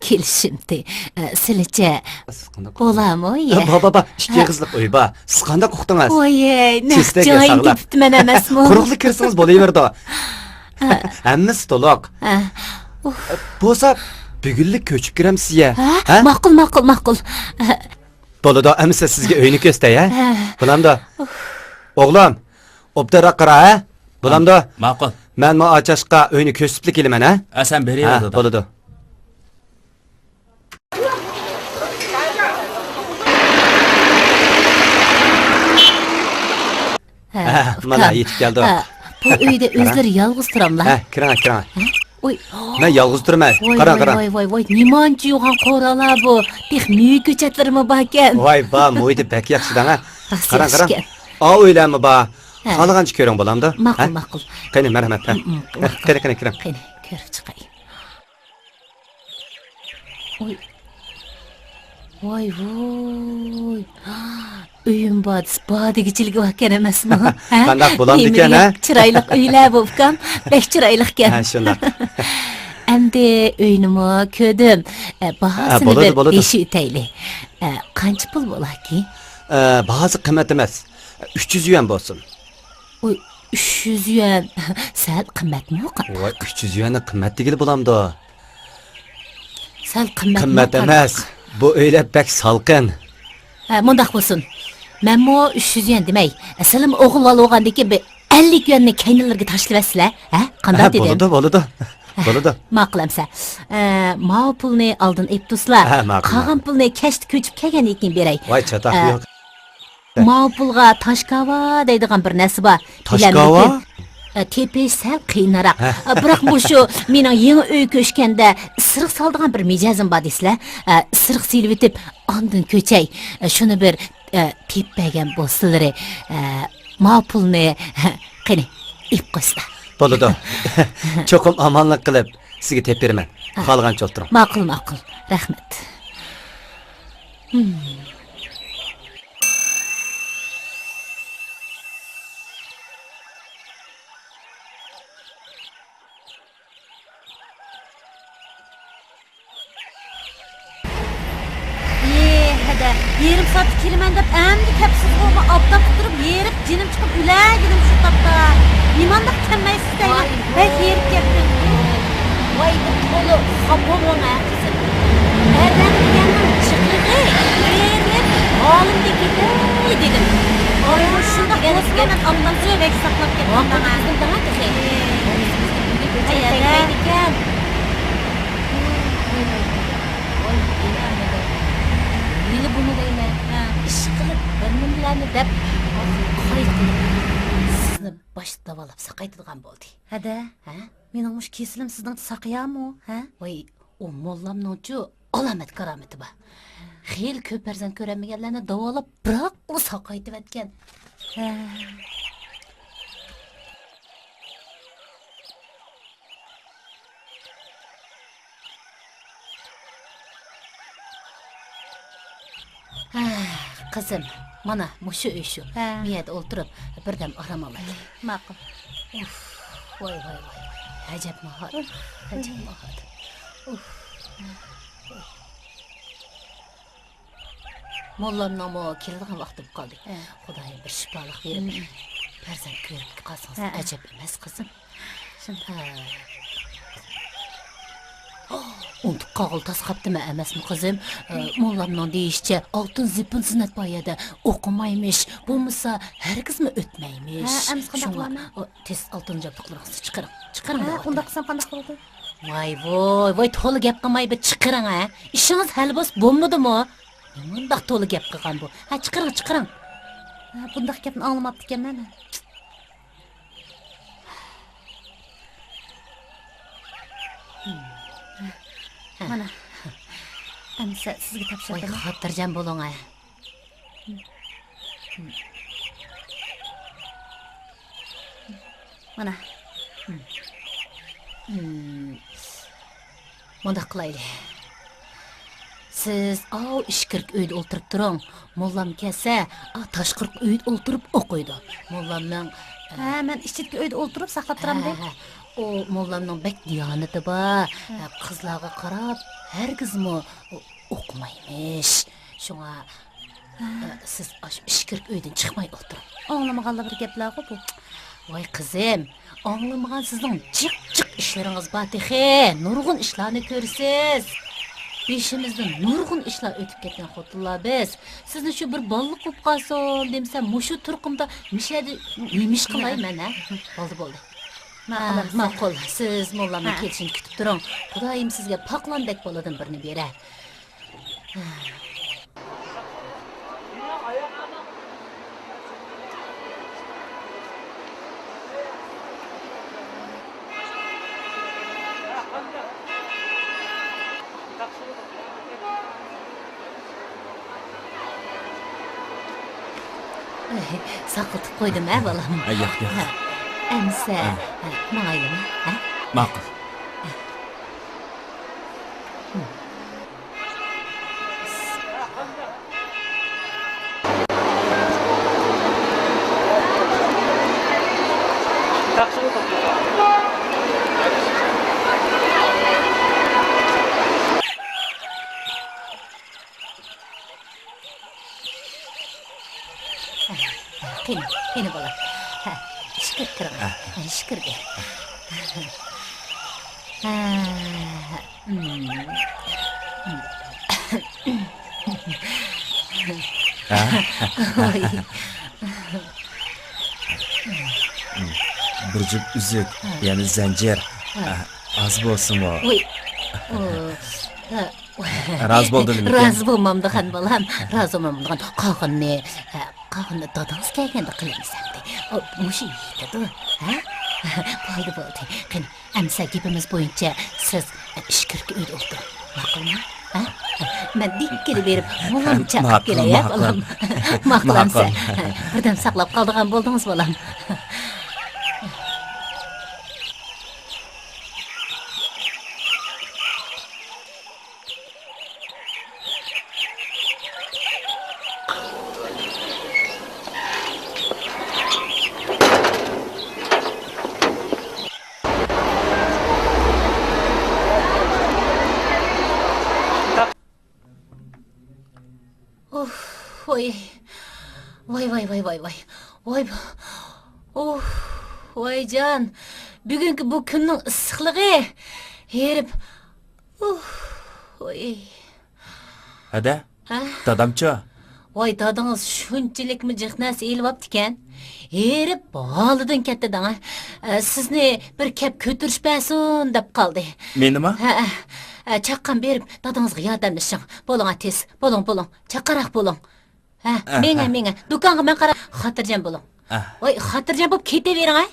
كېلىشىمتى. ئە، سىلىچە بولامۇ، يە؟ بار، بار، بار. ئىككى ئېغىزلىق ئۆي بار. سىز قانداق ئۇقتىڭىز؟ ۋاي، نەق جايىنى تېپىپتىمەن ئەمەسمۇ؟ قۇرۇقلا كىرسىڭىز بولۇۋېرىدۇ. ھە. ھەممىسى تولۇق. ھە. ئۇھ. بولسا، بۈگۈنلۈك كۆچۈپ كىرەمسىز يە؟ ھە؟ ھە؟ ماقۇل، ماقۇل، ماقۇل. ھە. بولىدۇ، ئەمىسە سىزگە ئۆينى كۆرسىتەي، ھە؟ ھە. بولامدۇ؟ ئۇھ. ئوغلۇم، ئوبدانراق قارا، ھە؟ بولامدۇ؟ ماقۇل. مەنمۇ ئاچاشقا ئۆينى كۆرسىتىپلا كېلىمەن، ھە؟ ھە، سەن بېرىۋەر، ھە، دادا. بولىدۇ. ھە، ھە، مانا، ئۇكام، يېتىپ كەلدۇق. ھە، بۇ ئۆيدە قاراڭ. ئۆزلىرى يالغۇز تۇراملا؟ ھە، كىرىڭ، كىرىڭ. ھە؟ ئۇي. مەن يالغۇز تۇرىمەن. ۋاي، قاراڭ، ۋاي، قاراڭ. ۋاي، ۋاي، ۋاي، نېمانچە يوغان قورالار بۇ. تېخى مېۋە كۆچەتلىرىمۇ باركەن. ۋاي، بار، مۇھىتى بەك ياخشى دەڭ، ھە. راست قاراڭ، قاراڭ. ياخشىكەن. ئاۋۇ ئۆيلەرمۇ بار. ھە. خالىغانچە كۆرۈڭ، بولامدۇ؟ ماقۇل، ھە؟ ماقۇل. قېنى، مەرھەمەت، ھە. ھە، ماقۇل. قېنى، قېنى، كىرىڭ. قېنى، كۆرۈپ چىقاي. ۋاي. ۋاي، ۋوي. ئۆيۈم بار دېسە، بار دېگۈچىلىكى باركەن ئەمەسمۇ؟ ھە؟ قانداق بولامدىكەن، ھە؟ نېمىدېگەن چىرايلىق ئۆيلەر بۇ، ئۇكام. بەك چىرايلىقكەن. ھە، شۇنداق. ئەمدى ئۆينىمۇ كۆردۈم. ئە، ھە، باھاسىنى بولىدۇ، بىر بولىدۇ. دېيىشىۋېتەيلى. ئە، قانچە پۇل بولاكى؟ ئە، باھاسى قىممەت ئەمەس. ئۈچ يۈز يۈەن بولسۇن. ئۇي، ئۈچ يۈز يۈەن. سەل قىممەتمۇ قانداق؟ ۋاي، ئۈچ يۈز يۈەننى قىممەت دېگىلى بولامدۇ؟ سەل قىممەتمۇ قىممەت قانداق؟ ئەمەس. بۇ ئۆيلەر بەك سالقىن. ھە، مۇنداق بولسۇن. مەنمۇ ئۈچ يۈز يۈەن دېمەي. سىلىمۇ ئوغۇل بالا بولغاندىكىن بىر ئەللىك يۈەننى كەينىلىرىگە تاشلىۋەتسىلە. ھە، قانداق ھە، دېدىم؟ بولىدۇ، بولىدۇ. بولىدۇ. ماقۇل ئەمسە. ئە، ماۋۇ پۇلنى ئالدىن ئېلىپ تۇرسىلا. ھە، ماقۇل، قالغان ماقۇل. پۇلنى كەچتە كۆچۈپ كەلگەندىن كېيىن بېرەي. ۋاي، چاتاق ئە، يوق. ماۋۇ پۇلغا تاشكاۋا دەيدىغان بىر نەرسە بار. تاشكاۋا؟ بىلەمدىكىن؟ ئە، تېپىش سەل قىيىنراق. ھە. ئە، بىراق مۇشۇ مېنىڭ يېڭى ئۆي كۆچكەندە ئىسرىق سالىدىغان بىر مىجەزىم بار دېسىلە. ئە، ئىسرىق سېلىۋېتىپ، ئاندىن كۆچەي. ئە، شۇنى بىر، ئە، تېپىپ بەرگەن بولسىلىرى. ئە، ماۋۇ پۇلنى، قېنى، ئېلىپ قويسىلا. بولىدۇ. چوقۇم ئامانلىق قىلىپ، سىزگە تېپىپ بېرىمەن. ھە. خالىغانچە ئولتۇرۇڭ. ماقۇل، ماقۇل. رەھمەت. ئى، ھەدە، يېرىم سائەتتە كېلىمەن دەپ ئەمدى كەپسىزغۇ؟ مەن ئاپتاپتا تۇرۇپ ھېرىپ، جېنىم چىقىپ ئۆلەيدىم شۇ تاپتا. نېمانداق كەلمەيسىز دەيمەن. بەك ھېرىپ كەتتىم. ۋاي، بىر تولا خاپا بولما، قىزىم. ئادەم دېگەننىڭ جىقلىقى ھېرىپ، ھالىمدىن كېتەي دېدىم. ۋاي، شۇنداق بولسىمۇ مەن ئاپتاپتا بەك ساقلاپ كەتتىم. ماقۇل قىزىم دەڭە تېخى. ھەي، ھەدە. ۋاي، ئىنەم، ھېلى بۇنى دەيمەن. ھە. ئىشقىلىپ بىر نېمىلەرنى دەپ، قايتىپ سىزنى باشتا داۋالاپ ساقايتىدىغان بولدى. ھەدە. ھە؟ مېنىڭ مۇشۇ كېسىلىم سىزنىڭچە ساقىيامۇ؟ ھە؟ ۋاي، ئۇ موللامنىڭچۇ ئالامەت كارامىتى بار. خېلى كۆپ پەرزەنت كۆرەلمىگەنلەرنى داۋالاپ، بىراق ئۇ ساقايتىۋەتكەن. ھە. ھە، قىزىم، مانا مۇشۇ ئۆي شۇ. ھە. مۇ يەردە ئولتۇرۇپ، بىردەم ئارام ئالايلى. ماقۇل. ئۇف، ۋاي، ۋاي، ۋاي، ۋاي. ئەجەب ماھار. ئۇف. ئەجەب ماھار. ئۇف. موللامنىڭمۇ كېلىدىغان ۋاقتى بولۇپ قالدى. ھە. خۇدايىم بىر شىپالىق بېرىپ، ھە، پەرزەنت كۆرۈپ قالسىڭىز، ھە، ئەجەب ئەمەس، قىزىم. شۇنداق. ھە. ئۇنتۇپ قالغىلى تاس قاپتىمەن ئەمەسمۇ، قىزىم؟ ئە، موللامنىڭ دېيىشىچە، ئالتۇن زىبۇن زىننەت بار يەردە ئوقۇمايمىش، بولمىسا ھەرگىزمۇ ئۆتمەيمىش. ھە، ئەمىسە قانداق قىلىمەن؟ شۇڭا، ئۇ، تېز ئالتۇن جابدۇقلىرىڭىزنى چىقىرىڭ. چىقىرىڭ، ھە، دەۋاتىمەن. ئۇنداق قىلسام قانداق بولىدۇ؟ ۋاي، ۋوي، ۋاي، تولا گەپ قىلماي بىر چىقىرىڭ، ھە. ئىشىڭىز ھەل بولسا بولمىدىمۇ؟ نېمانداق تولا گەپ قىلغان بۇ؟ ھە، چىقىرىڭ، چىقىرىڭ. ھە، بۇنداق گەپنى ئاڭلىماپتىكەنمەن. مانا، ئەمسە سىزگە تاپشۇردىم. ۋاي، خاتىرجەم بولۇڭ، ھە. مانا. مۇنداق قىلايلى. سىز ئاۋۇ ئىچكىرىكى ئۆيدە ئولتۇرۇپ تۇرۇڭ. موللام كەلسە، ئا، تاشقىرىقى ئۆيدە ئولتۇرۇپ ئوقۇيدۇ. موللامنىڭ، ھە، مەن ئىچكىرىكى ئۆيدە ئولتۇرۇپ ساقلاپ تۇرامدىم. ھە، ھە. ئۇ موللامنىڭ بەك دىيانىتى بار. ھە. ھە، قىزلارغا قاراپ، ھەرگىزمۇ ئو-، ئوقۇمايمىش. شۇڭا، ھە، سىز ئاشۇ ئىچكىرىكى ئۆيدىن چىقماي ئولتۇرۇڭ. ئاڭلىمىغانلا بىر گەپلەرغۇ بۇ. ۋاي قىزىم، ئاڭلىمىغان سىزنىڭ جىق جىق ئىشلىرىڭىز بار تېخى، نۇرغۇن ئىشلارنى كۆرىسىز. بېشىمىزدىن نۇرغۇن ئىشلار ئۆتۈپ كەتكەن خوتۇنلار بىز. سىزنى شۇ بىر بالىلىق بولۇپ قالسۇن دېمىسەم، مۇشۇ تۇرقۇمدا مۇشۇ يەردە نېمە ئىش قىلاي مەن، ھە؟ بولدى، بولدى. ماقۇل، ھە، ئەمىسە. ماقۇل. سىز موللامنىڭ، ھە، كېلىشىنى كۈتۈپ تۇرۇڭ. خۇدايىم سىزگە پاقلاندەك بالىدىن بىرنى بېرە. ساقلىتىپ قويدۇم ھە بالام. ھە، ياق، ياق. ھە، ئەمسە، ھە، ھە، ماڭايلىما، ھە؟ ماقۇل. قېنى، قېنى بالام. ھە، ئىچكىرى كىرىڭ. ھە. ھە، ئىچكىرىگە. ھە، مم. ھە؟ ۋاي. بىر جۈپ ئۈزۈك، ھە، يەنى زەنجىر. ھە. ھە. راز بولسىمۇ؟ ۋۇي. ئۇ، ھە. راز بولدۇم ئىكەن. راز بولمامدىغان بالام، راز بولمامدىغان. قالغىنىنى، ھە، قالغىنىنى دادىڭىز كەلگەندە قىلىمىز ئەمدى. ئۇ مۇشۇ يېتىدۇ، ھە؟ بولدى، بولدى. قېنى، ئەمسە گېپىمىز بويىچە سىز ئىچكىرىكى ئۆيدە ئولتۇرۇڭ. ماقۇلمۇ؟ ھە؟ مەن دىككىدە بېرىپ، مولام چاقىپ كېلەي، ھە، بالام؟ ماقۇل ئەمسە. بىردەم ساقلاپ قالىدىغان بولدىڭىز، بالام. ئۇھ، ۋاي. ۋاي، ۋاي، ۋاي، ۋاي، ۋاي. ۋاي، بۇ-، ئۇھ، ۋايجان. بۈگۈنكى بۇ كۈننىڭ ئىسسىقلىقى. ھېرىپ. ئۇھ، ۋاي. ھەدە؟ ھە؟ دادامچۇ؟ ۋاي، دادىڭىز شۇنچىلىكمۇ جىق نەرسە ئېلىۋاپتىكەن. ھېرىپ ھالىدىن كەتتى دەڭە. ئە، سىزنى بىر كەپ كۆتۈرۈش بەرسۇن دەپ قالدى. مېنىما؟ ھە، ھە. ئە، چاققان بېرىپ دادىڭىزغا ياردەملىشىڭ. بولۇڭ، تېز. بولۇڭ، بولۇڭ. چاققانراق بولۇڭ. ھە، ئە، مېڭە، ئە. مېڭە. دۇكانغا مەن قاراپ خاتىرجەم بولۇڭ. ئە. ۋاي، خاتىرجەم بولۇپ كېتىۋېرىڭ، ھە.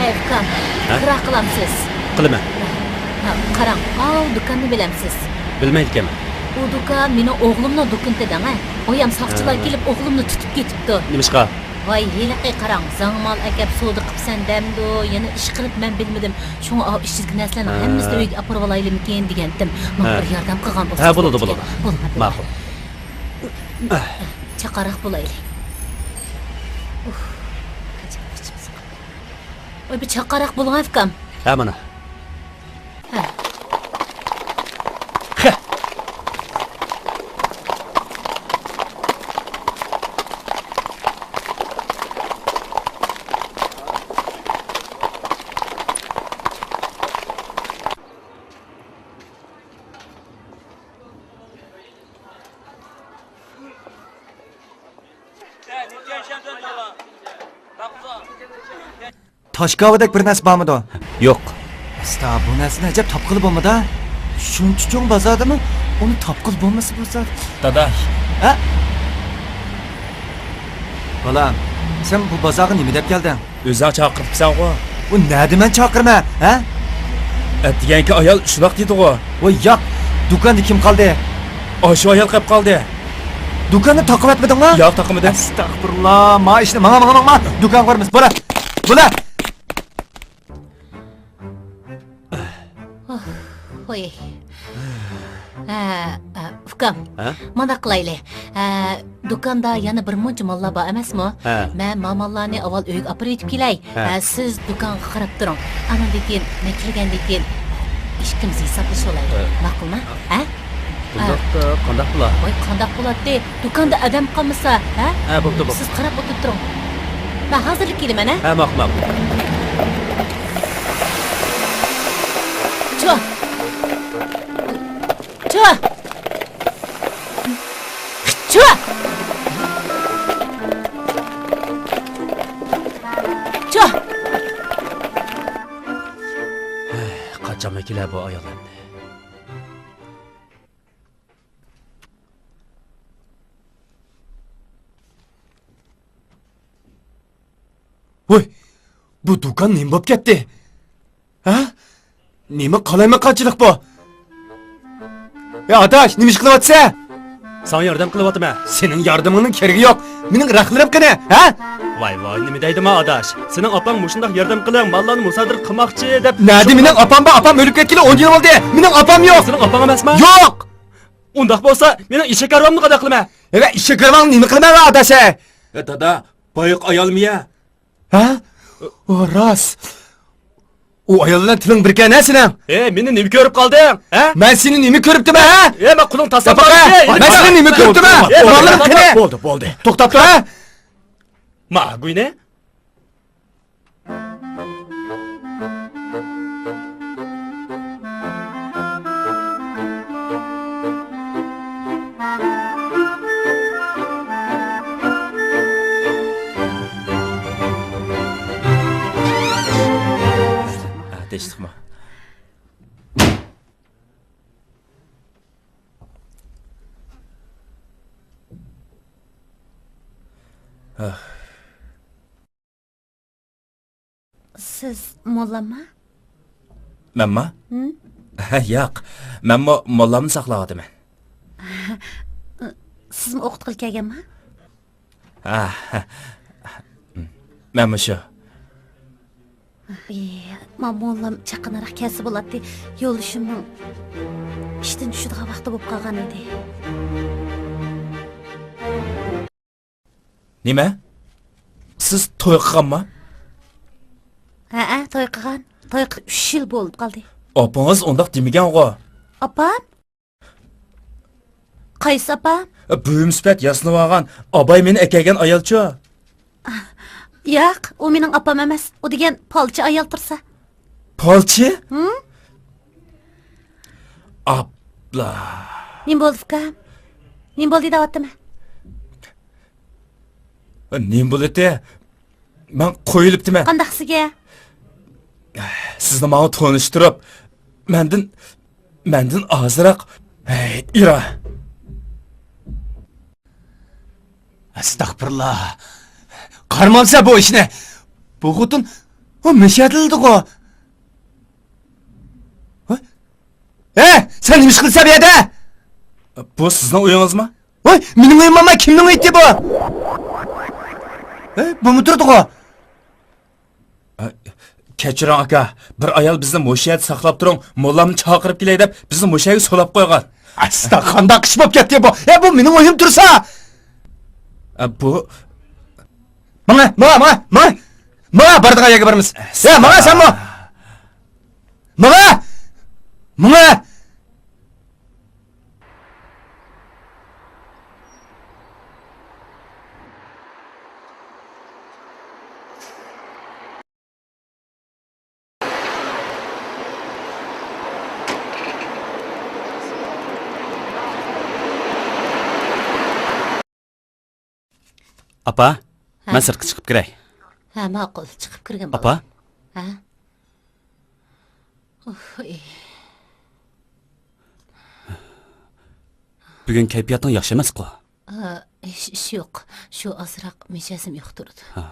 ھەي، ئۇكام، ھە؟ كىرا قىلامسىز؟ قىلىمەن. ھە، قاراڭ، ئاۋۇ دۇكاننى بىلەمسىز؟ بىلمەيدىكەنمەن. ئۇ دۇكان مېنىڭ ئوغلۇمنىڭ دۇكىنى دەڭە. ئۇيام ساقچىلار ھە. كېلىپ ئوغلۇمنى تۇتۇپ كېتىپتۇ. نېمىشقا؟ ۋاي، ھېلىقى قاراڭ، زاڭمال ئەكەپ سودا قىپسەن دەمدۇ، يەنە ئىش قىلىپ مەن بىلمىدىم. شۇڭا ئاۋۇ ئىچىدىكى نەرسىلەرنىڭ ھە. ھەممىسىنى ئۆيگە ئاپىرىۋالايلىمىكىن دېگەنتىم. ماڭا ھە. بىر ياردەم قىلغان ھە، بولسىڭىز بولىدۇ، بولىدۇ. بولىدۇ. بولىدۇ. ماقۇل. چاققانراق بولايلى. ئۇھ، ئاجايىپ ئىچىم سىقىلدى. ۋاي، بىر چاققانراق بولۇڭ، ئۇكام. ھە، مانا. ھە. تاشكاۋىدەك بىر نەرسە بارمىدۇ؟ يوق. ئاستا، بۇ نەرسىنى ئەجەب تاپقىلى بولمىدى. شۇنچە چوڭ بازاردىمۇ ئۇنى تاپقىلى بولمىسا بۇ زات. دادا. ھە؟ بالام، سەن بۇ بازارغا نېمە دەپ كەلدىڭ؟ ئۆزۈڭ چاقىرىپسەنغۇ. ئۇ نەدە مەن چاقىرىمەن، ھە؟ ئەتىگەنكى ئايال شۇنداق دېدىغۇ. ۋاي ياق، دۇكاندا كىم قالدى؟ ئاشۇ ئايال قېپ قالدى. دۇكاننى تاقىۋەتمىدىڭمۇ؟ ياق، تاقىمىدىم. ئەستەغپۇرۇللا، ما ئىشنى، ماڭا، ماڭا، ماڭا، دۇكانغا بارىمىز، بولە، بولە. ھوي. ھە، ئۇكام، ھە؟ مانداق قىلايلى. ھە، دۇكاندا يەنە بىر مۇنچە ماللار بار ئەمەسمۇ؟ ھە. مەن ما ماللارنى ئاۋۋال ئۆيگە ئاپىرىۋېتىپ كېلەي. ھە. ھە، سىز دۇكانغا قاراپ تۇرۇڭ. ئانىڭدىن كېيىن مەن كەلگەندىن كېيىن ئىككىمىز ھېسابلىشىۋالايلى. ھە. ماقۇلمۇ؟ ھە؟ بۇنداقتا قانداق بولا؟ ۋاي، قانداق بولاتتى؟ دۇكاندا ئادەم قالمىسا، ھە؟ ھە، بوپتۇ، بوپتۇ. سىز قاراپ ئولتۇرۇپ تۇرۇڭ. مەن ھازىرلا كېلىمەن، ھە؟ ھە، ماقۇل، ماقۇل. چۇ! چۇ! چۇ! چۇ! قاچانمۇ كېلە بۇ ئايال ئەمدى؟ ۋوي، بۇ دۇكان نېمە بوپ كەتتى؟ ھە؟ نېمە قالايمىقانچىلىق بۇ؟ ئەي ئاداش، نېمە ئىش قىلىۋاتىسەن؟ ساڭا ياردەم قىلىۋاتىمەن. سېنىڭ ياردىمىڭنىڭ كېرىكى يوق. مېنىڭ رەخلىرىم قېنى، ھە؟ ۋاي ۋاي، نېمە دەيدىما ئاداش؟ سېنىڭ ئاپاڭ مۇشۇنداق ياردەم قىلىڭ، ماللارنى مۇسادىرە قىلماقچى دەپ. نەدە مېنىڭ ئاپام بار؟ ئاپام ئۆلۈپ كەتكىلى ئون يىل بولدى. مېنىڭ ئاپام يوق. سېنىڭ ئاپاڭ ئەمەسما؟ يوق. ئۇنداق بولسا، مېنىڭ ئېشەك ھارۋامنى قانداق قىلىمەن؟ ھە، ئېشەك ھارۋاڭنى نېمە قىلىمەن، ئاداش، ھەي؟ ھە، دادا، بايىقى ئايالمۇ يە؟ ھە؟ ئۇ راست. ئۇ ئايال بىلەن تىلىڭ بىركەن ھە سېنىڭ؟ ئە، مېنى نېمە كۆرۈپ قالدىڭ، ھە؟ مەن سېنى نېمە كۆرۈپتىمەن، ھە؟ ئە، مەن قولۇڭ تاسلام، ياپاق، ھە؟ مەن سېنى نېمە كۆرۈپتىمەن؟ ئە، ماڭا قېنى. بولدى، بولدى. توختاپ تۇر، ھە؟ ما گۇينى. تىنچلىقمۇ؟ سىز موللامما؟ مەنما؟ ھىم؟ ياق، مەنمۇ موللامنى ساقلاۋاتىمەن. سىزمۇ ئوقۇتقىلى كەلگەنما؟ ھە، مەنمۇ شۇ. ئى، ما موللام چاققانراق كەلسە بولاتتى. يولدىشىمنىڭ ئىشتىن چۈشىدىغان ۋاقتى بولۇپ قالغان ئىدى. نېمە؟ سىز توي قىلغانما؟ ھەئە، توي قىلغان. توي قىلىپ ئۈچ يىل بولۇپ قالدى. ئاپىڭىز ئۇنداق دېمىگەنغۇ. ئاپام؟ قايسى ئاپام؟ بۈۋىم سۈپەت ياسىنىۋالغان، ئاباي مېنى ئەكەلگەن ئايالچۇ. ياق، ئۇ مېنىڭ ئاپام ئەمەس. ئۇ دېگەن پالچى ئايال تۇرسا. پالچى؟ ھىم؟ ئاپلا. نېمە بولدى، ئۇكام؟ نېمە بولدى دەۋاتىمەن. نېمە بولىتى؟ مەن قويۇلۇپتىمەن. قانداقسىگە؟ سىزنى ماڭا تونۇشتۇرۇپ، مەندىن، مەندىن ئازراق. ھەي، ئىرا. ئەستەغپۇرۇللا. قارىمامسەن بۇ ئىشنى؟ بۇ خوتۇن، ئۇ مەشەدىلدىغۇ. ھە؟ ھە، سەن نېمە ئىش قىلىسەن بۇ يەردە؟ بۇ سىزنىڭ ئۆيىڭىزمۇ؟ ۋاي، مېنىڭ ئۆيۈم ئەمما كىمنىڭ ئۆيى بۇ؟ ھە، بۇمۇ تۇرىدىغۇ؟ ئە، كەچۈرۈڭ ئاكا، بىر ئايال بىزنى مۇشۇ يەردە ساقلاپ تۇرۇڭ، موللامنى چاقىرىپ كېلەي دەپ بىزنى مۇشۇ يەرگە سولاپ قويغان. ئاستا، قانداق ئىش بولۇپ كەتتى بۇ؟ ھە، بۇ مېنىڭ ئۆيۈم تۇرسا. ئە، بۇ. ماڭا، ماڭا، ماڭا، ماڭا. ماڭا، بارىدىغان يەرگە بارىمىز. ھە، ماڭا سەنمۇ. ماڭا! ماڭا! ئاپا، ھە. مەن سىرتقا چىقىپ كىرەي. ھە، ماقۇل، چىقىپ كىرگىن، ئاپا. بالام. ھە؟ ئۇھ، ئى. بۈگۈن كەيپىياتىڭ ياخشى ئەمەسقۇ؟ ئا، ئىش، ئىش يوق. شۇ ئازراق مىجەزىم يوق تۇرىدۇ. ھە.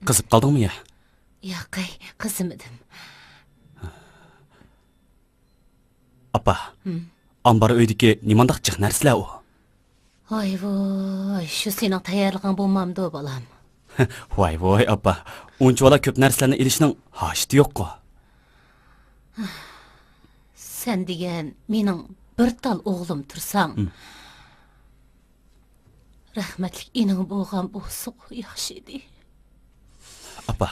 قىزىپ قالدىڭمۇ يا؟ ياقەي، قىزىمىدىم. ئاپا، ھىم. ئامبار ئۆيدىكى نېمانداق جىق نەرسىلەر ئۇ؟ ۋاي ۋاي، شۇ سېنىڭ تەييارلىقىڭ بولمامدۇ، بالام؟ ۋاي ۋاي، ئاپا، ئۇنچىۋالا كۆپ نەرسىلەرنى ئېلىشنىڭ ھاجىتى يوققۇ. سەن دېگەن مېنىڭ بىر تال ئوغلۇم تۇرساڭ، ھىم. رەھمەتلىك ئىنىڭ بولغان بولسىغۇ ياخشى ئىدى. ئاپا.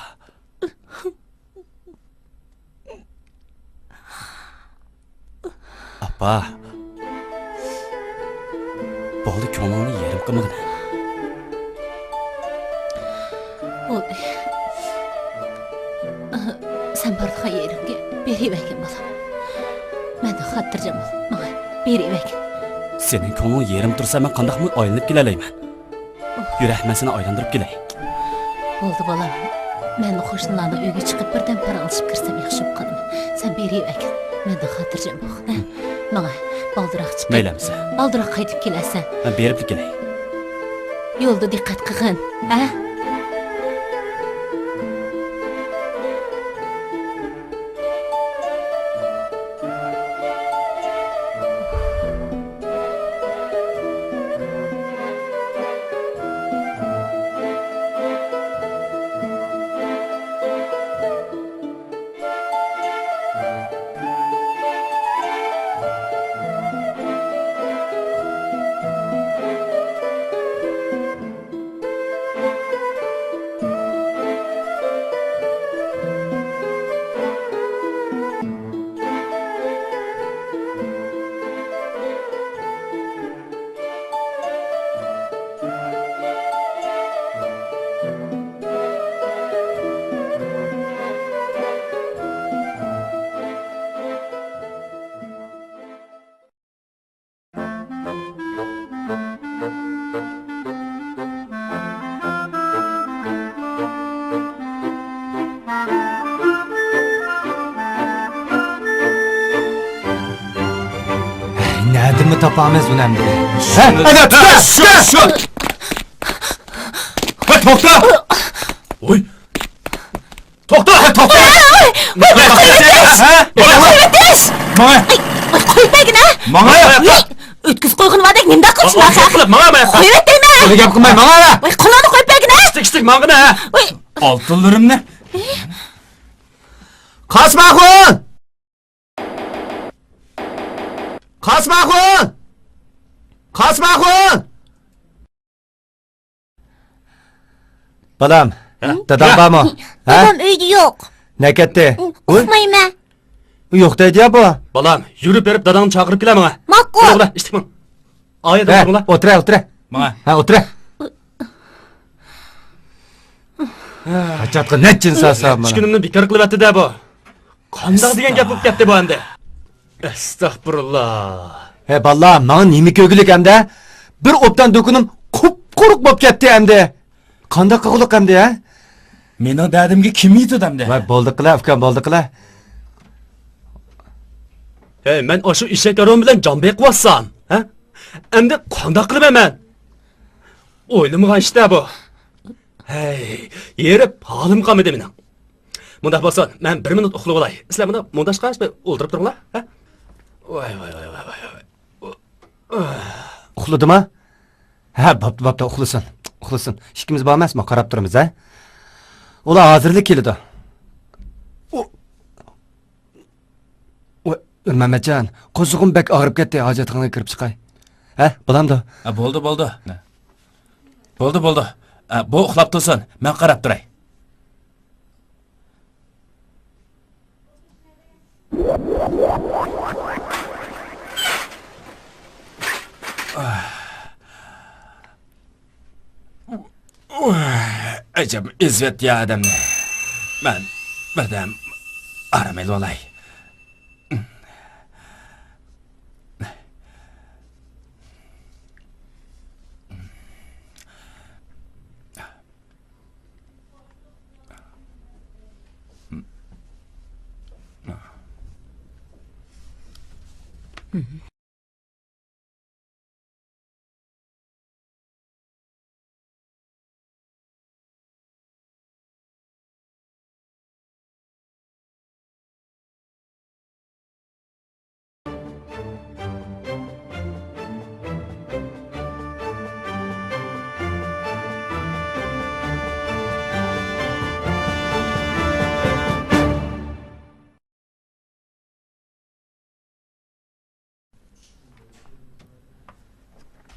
ئاپا. بولدى، كۆڭلۈڭنى يېرىم قىلمىغىنە. بولدى. سەن بارىدىغان يېرىڭگە بېرىۋەرگىن، بالام. مەندىن خاتىرجەم بول، ماڭا بېرىۋەرگىن. سېنىڭ كۆڭلۈڭ يېرىم تۇرسا، مەن قانداقمۇ ئايلىنىپ كېلەلەيمەن؟ يۈر، مەن سېنى ئايلاندۇرۇپ كېلەي. بولدى، بالام. مەن قوشنىلارنىڭ ئۆيىگە چىقىپ، بىردەم پاراڭلىشىپ كىرسەم ياخشى بولۇپ قالىمەن. سەن بېرىۋەرگىن. مەندىن خاتىرجەم بول، ھە؟ ماڭا بالدۇراق چىقىپ، مەيلى ئەمىسە. بالدۇراق قايتىپ كېلەرسەن. مەن بېرىپلا كېلەي. يولدا دىققەت قىلغىن، ھە؟ تاپامىز ئۇنى ئەمدى. ھە؟ ئەنە، توختا! شۇ، شۇ! ھە، توختا! ۋوي! توختا! ھە، توختا! ھە؟ ماڭا! قويۇپ بەرگىنە! ماڭا! ئۆتكۈزۈپ قويغىنىڭدەك نېمىنداق قىلىشىڭ بار؟ ماڭا! قويۇپ بەرگىنە! ۋاي، قولۇڭنى قويۇپ بەرگىنە! كىچىك، كىچىك، ماڭغىنە! ۋاي! ئالتۇنلىرىمنى! قاسىمئاخۇن! قاسىمئاخۇن! قاسىمئاخۇن! بالام، ھە؟ داداڭ بارمۇ؟ ھە؟ دادام ئۆيدە يوق. نەگە كەتتى؟ ئۇ، ئۇقمايمەن. ئۇ يوق دەيدۇ يا بۇ. بالام، يۈرۈپ بېرىپ داداڭنى چاقىرىپ كېلە ماڭا. ماقۇل. بولە، بولە، ئىشتىك ماڭ. ئايا، ھە، داداڭ بولا. ئولتۇرە، ئولتۇرە. ماڭا. ھە، ئولتۇرە. ھاجاتقا نەچچىنى سالسام مانا. ئىچكىنىمنى بىكار قىلىۋەتتى-دە بۇ. قانداق دېگەن گەپ بولۇپ كەتتى بۇ ئەمدى؟ ئەستەغپۇرۇللا. ھە، باللا، ماڭا نېمە كۆرگۈلۈك ئەمدى؟ بىر ئوبدان دۇكىنىم قۇپقۇرۇق بولۇپ كەتتى ئەمدى. قانداق قىلغۇلۇق ئەمدى، ھە؟ مېنىڭ دەردىمگە كىم يېتىدۇ ئەمدى؟ ۋاي، بولدى قىلە، ئۇكام، بولدى قىلە. ھەي، مەن ئاشۇ ئېشەك ھارۋام بىلەن جان بېقىۋاتسام، ھە؟ ئەمدى قانداق قىلىمەن مەن؟ ئويلىمىغان ئىش-دە بۇ. ھەي، ھېرىپ ھالىم قالمىدى مېنىڭ. مۇنداق بولسۇن، مەن بىر مىنۇت ئۇخلىۋالاي. سىلەر مۇنداق مۇڭداشقاچ بىر ئولتۇرۇپ تۇرۇڭلار، ھە؟ ۋاي، ۋاي، ۋاي. ئۇخلىدىما؟ ھە، بوپتۇ، بوپتۇ، ئۇخلىسۇن. ئۇخلىسۇن. ئىككىمىز بار ئەمەسمۇ، قاراپ تۇرىمىز، ھە؟ ئۇلار ھازىرلا كېلىدۇ. ئۇ، ئۇ، مەمەتجان، قوزۇقۇم بەك ئاغرىپ كەتتى، ھاجەتخانىغا كىرىپ چىقاي. ھە، بولامدۇ؟ ھە، بولدى، بولدى. بولدى، بولدى. ھە، بۇ ئۇخلاپ تۇرسۇن، مەن قاراپ تۇراي. ئەجەب ئېزىۋەتتى يا ئادەمنى. مەن بىردەم ئارام ئېلىۋالاي.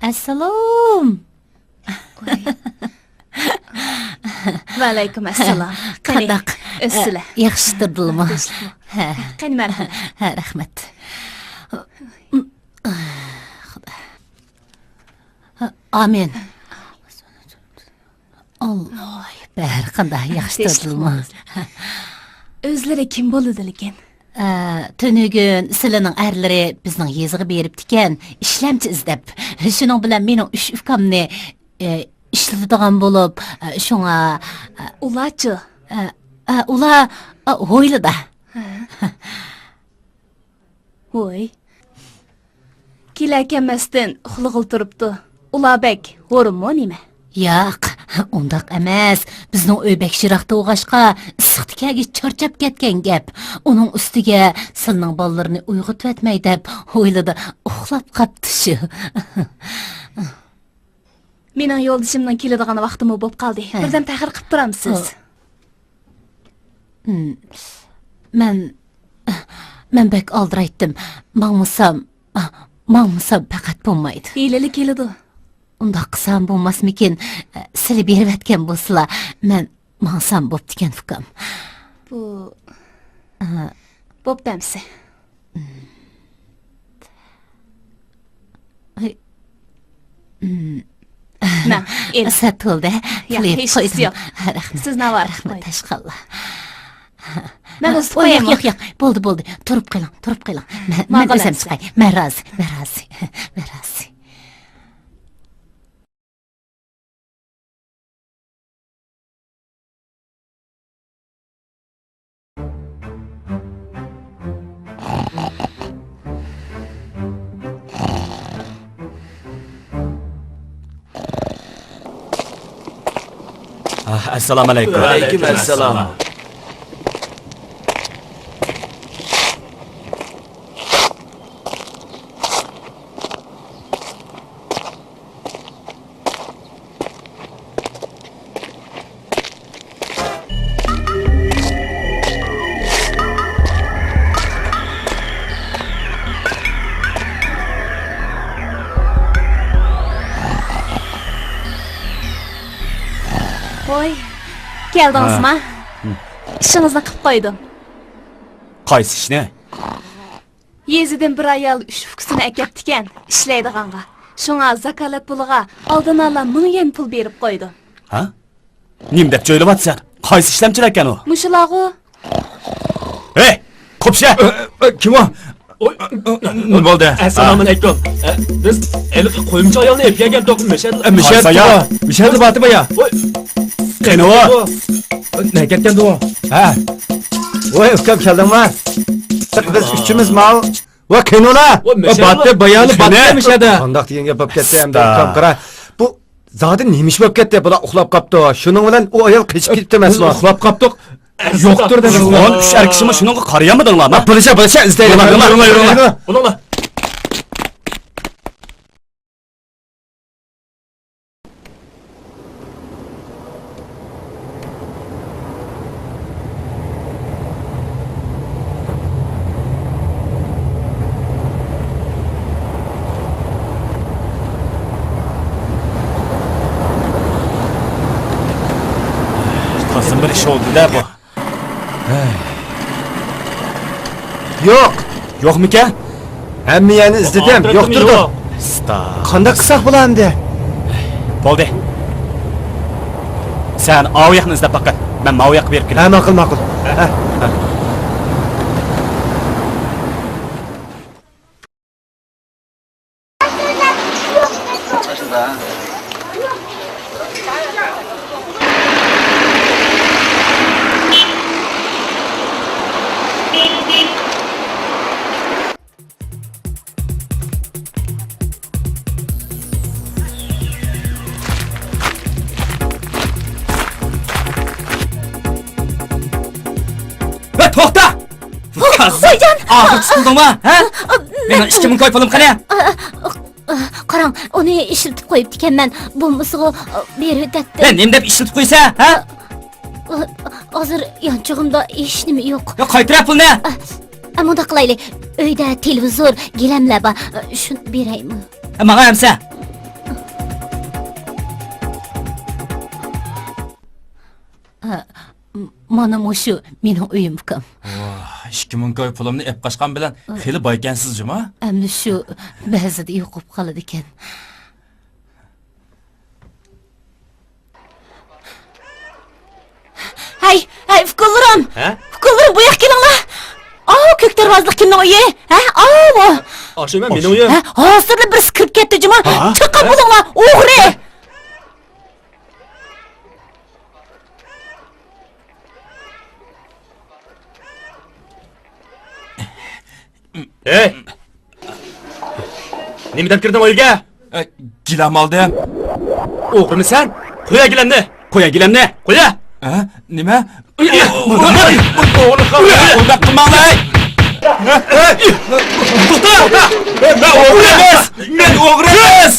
ئەسسالام. ۋەئەلەيكۇم ئەسسالام. قېنى، قانداق؟ ئۆتسىلە. ياخشى تۇردىلىمۇ؟ ھە. قېنى، مەرھەمەت. ھە، رەھمەت. ئامىن. ئاللاھ، بەر قانداق ياخشى تۇردىلىمۇ؟ ئۆزلىرى كىم بولىدىلىكىن؟ ئە، تۈنۈگۈن سىلىنىڭ ئەرلىرى بىزنىڭ يېزىغا بېرىپتىكەن، ئىشلەمچى ئىزدەپ. شۇنىڭ بىلەن مېنىڭ ئۈچ ئۇكامنى، ئە، ئىشلىتىدىغان بولۇپ، ئە، شۇڭا، ئە، ئۇلارچۇ؟ ئە، ئە، ئۇلار، ئە، ھويلىدا. ھە. ۋوي. كېلەر-كەلمەستىن ئۇخلىغىلى تۇرۇپتۇ. ئۇلار بەك ھورۇنمۇ نېمە؟ ياق، ئۇنداق ئەمەس. بىزنىڭ ئۆي بەك يىراقتا بولغاچقا، ئىسسىقتا كەلگەچ چارچاپ كەتكەن گەپ. ئۇنىڭ ئۈستىگە سىلىنىڭ بالىلىرىنى ئويغىتىۋەتمەي دەپ، ھويلىدا ئۇخلاپ قاپتۇ شۇ. مېنىڭ يولدىشىمنىڭ كېلىدىغان ۋاقتىمۇ بوپ قالدى. ھە. بىردەم تەخىر قىپ تۇرامسىز؟ ھە. ھىم. مەن، مەن بەك ئالدىرايتتىم. ماڭمىسام، ماڭمىسام پەقەت بولمايدۇ. ھېلىلا كېلىدۇ. ئۇنداق قىلسام بولماسمىكىن؟ سىلى بېرىۋەتكەن بولسىلا، مەن ماڭسام بوپتىكەن، ئۇكام. بۇ، ئە، بوپتۇ ئەمىسە. ماڭ، ئېلىڭ. سەت بولدى. ياق، ھېچ نېمىسى يوق. رەھمەت. سىز ناۋادا. رەھمەت، تاشقاللا. مەن ئۇزىتىپ قويايمۇ؟ ياق، ياق، ياق. بولدى، بولدى. تۇرۇپ قېلىڭ، تۇرۇپ قېلىڭ. مەن، مەن ئۆزۈم چىقاي. مەن رازى، مەن رازى، مەن رازى. ئەسسالامۇ ئەلەيكۇم. ۋەئەلەيكۇم ئەسسالام. ۋوي، كەلدىڭىزما؟ ھە. ئىشىڭىزنى قىلىپ قويدۇم. قايسى ئىشنى؟ يېزىدىن بىر ئايال ئۈچ ئۇكىسىنى ئەكەپتىكەن، ئىشلەيدىغانغا. شۇڭا زاكالەت پۇلىغا ئالدىن ئالا مىڭ يۈەن پۇل بېرىپ قويدۇم. ھە؟ نېمە دەپ چۆلىۋاتىسەن؟ قايسى ئىشلەمچىلەركەن ئۇ؟ مۇشۇلارغۇ. ھەي، قوپشە! ئە، ئە، كىم ئۇ؟ ۋوي. نېمە بولدى؟ ئەسسالامۇئەلەيكۇم. ئە، بىز ھېلىقى قويمىچى ئايالنى ئېلىپ كەلگەنتۇق، مەشھەدە. ئە، مەشھەدە قايسى ئايال؟ مۇشۇ يەردە بارتىمۇ يا؟ ۋوي. قېنى ئۇ؟ نەگە كەتكەندۇ ئۇ؟ ھە. ۋوي، ئۇكام، كەلدىڭما؟ بىز ئۈچىمىز ماۋۇ. ۋا كېنولا! ۋا، مەشەدە باتتى، بايالى باتتى مەشەدە. قانداق دېگەن گەپ بولۇپ كەتتى ئەمدى، ئۇكام، قارا. بۇ زادى نېمە ئىش بولۇپ كەتتى؟ بۇلار ئۇخلاپ قاپتۇ. شۇنىڭ بىلەن ئۇ ئايال قېچىپ كېتىپتۇ ئەمەسمۇ؟ ئۇخلاپ قاپتۇق. يوقتۇر دېدىڭىزمۇ؟ ئون ئۈچ ئەر كىشىمۇ شۇنىڭغا قارىيالمىدىڭلارمۇ؟ بىلىشە، بىلىشە، ئىزدەيلى. يۈرۈڭلار، يۈرۈڭلار، يۈرۈڭلار. بولۇڭلار. تازا بىر ئىش بولدى-دە بۇ. يوق. يوقمىكەن؟ ھەممە يەرنى ئىزدىدىم، يوقتۇردۇم. قانداق قىلساق بولا ئەمدى؟ بولدى. سەن ئاۋۇ ياقنى ئىزدەپ باققىن. مەن ماۋۇ ياققا بېرىپ كېلەي. ھە، ماقۇل، ماقۇل. ھە. ۋە توختا! ۋايجان! ئاخىرى تۇتۇلدۇڭما، ھە؟ مېنىڭ ئىككى مىڭ كوي پۇلۇم قېنى؟ قاراڭ، ئۇنى ئىشلىتىپ قويۇپتىكەنمەن. بولمىسىغۇ بېرىۋېتەتتىم. ھە، نېمە دەپ ئىشلىتىپ قويىسەن، ھە؟ ھازىر يانچۇقۇمدا ھېچنېمە يوق. يا، قايتۇرە پۇلنى! ئە، مۇنداق قىلايلى. ئۆيدە تېلېۋىزور، گىلەملەر بار. شۇنى بېرەيمۇ؟ ئە، ماڭا ئەمسە. ئە، م-، مانا مۇشۇ مېنىڭ ئۆيۈم، ئۇكام. ۋاھ، ئىككى مىڭ كوي پۇلۇمنى ئېپ قاچقان بىلەن خېلى بايكەنسىز جۇما. ئەمدى شۇ بەزىدە يوقاپ قالىدىكەن. ھەي، ھەي، ئۇكىلىرىم! ھە؟ ئۇكىلىرىم، بۇ ياققا كېلىڭلار! ئاۋۇ كۆك دەرۋازىلىق كىمنىڭ ئۆيى؟ ھە؟ ئاۋۇ! ئاشۇ مېنىڭ ئۆيۈم. ھە؟ ھازىرلا بىرسى كىرىپ كەتتى جۇما! ھە؟ چىقىپ بولۇڭلار، ئوغرى! ھەي! نېمە دەپ كىردىڭ ئۆيگە؟ ئە، گىلەم ئالدىم. ئوغرىمۇ سەن؟ قويە گىلەمنى! قويە گىلەمنى! قويە! ئە، نېمە؟ ئوغرىلىق قىلما! ئۇنداق قىلماڭلار! توختا! مەن ئوغرى ئەمەس! مەن ئوغرى ئەمەس!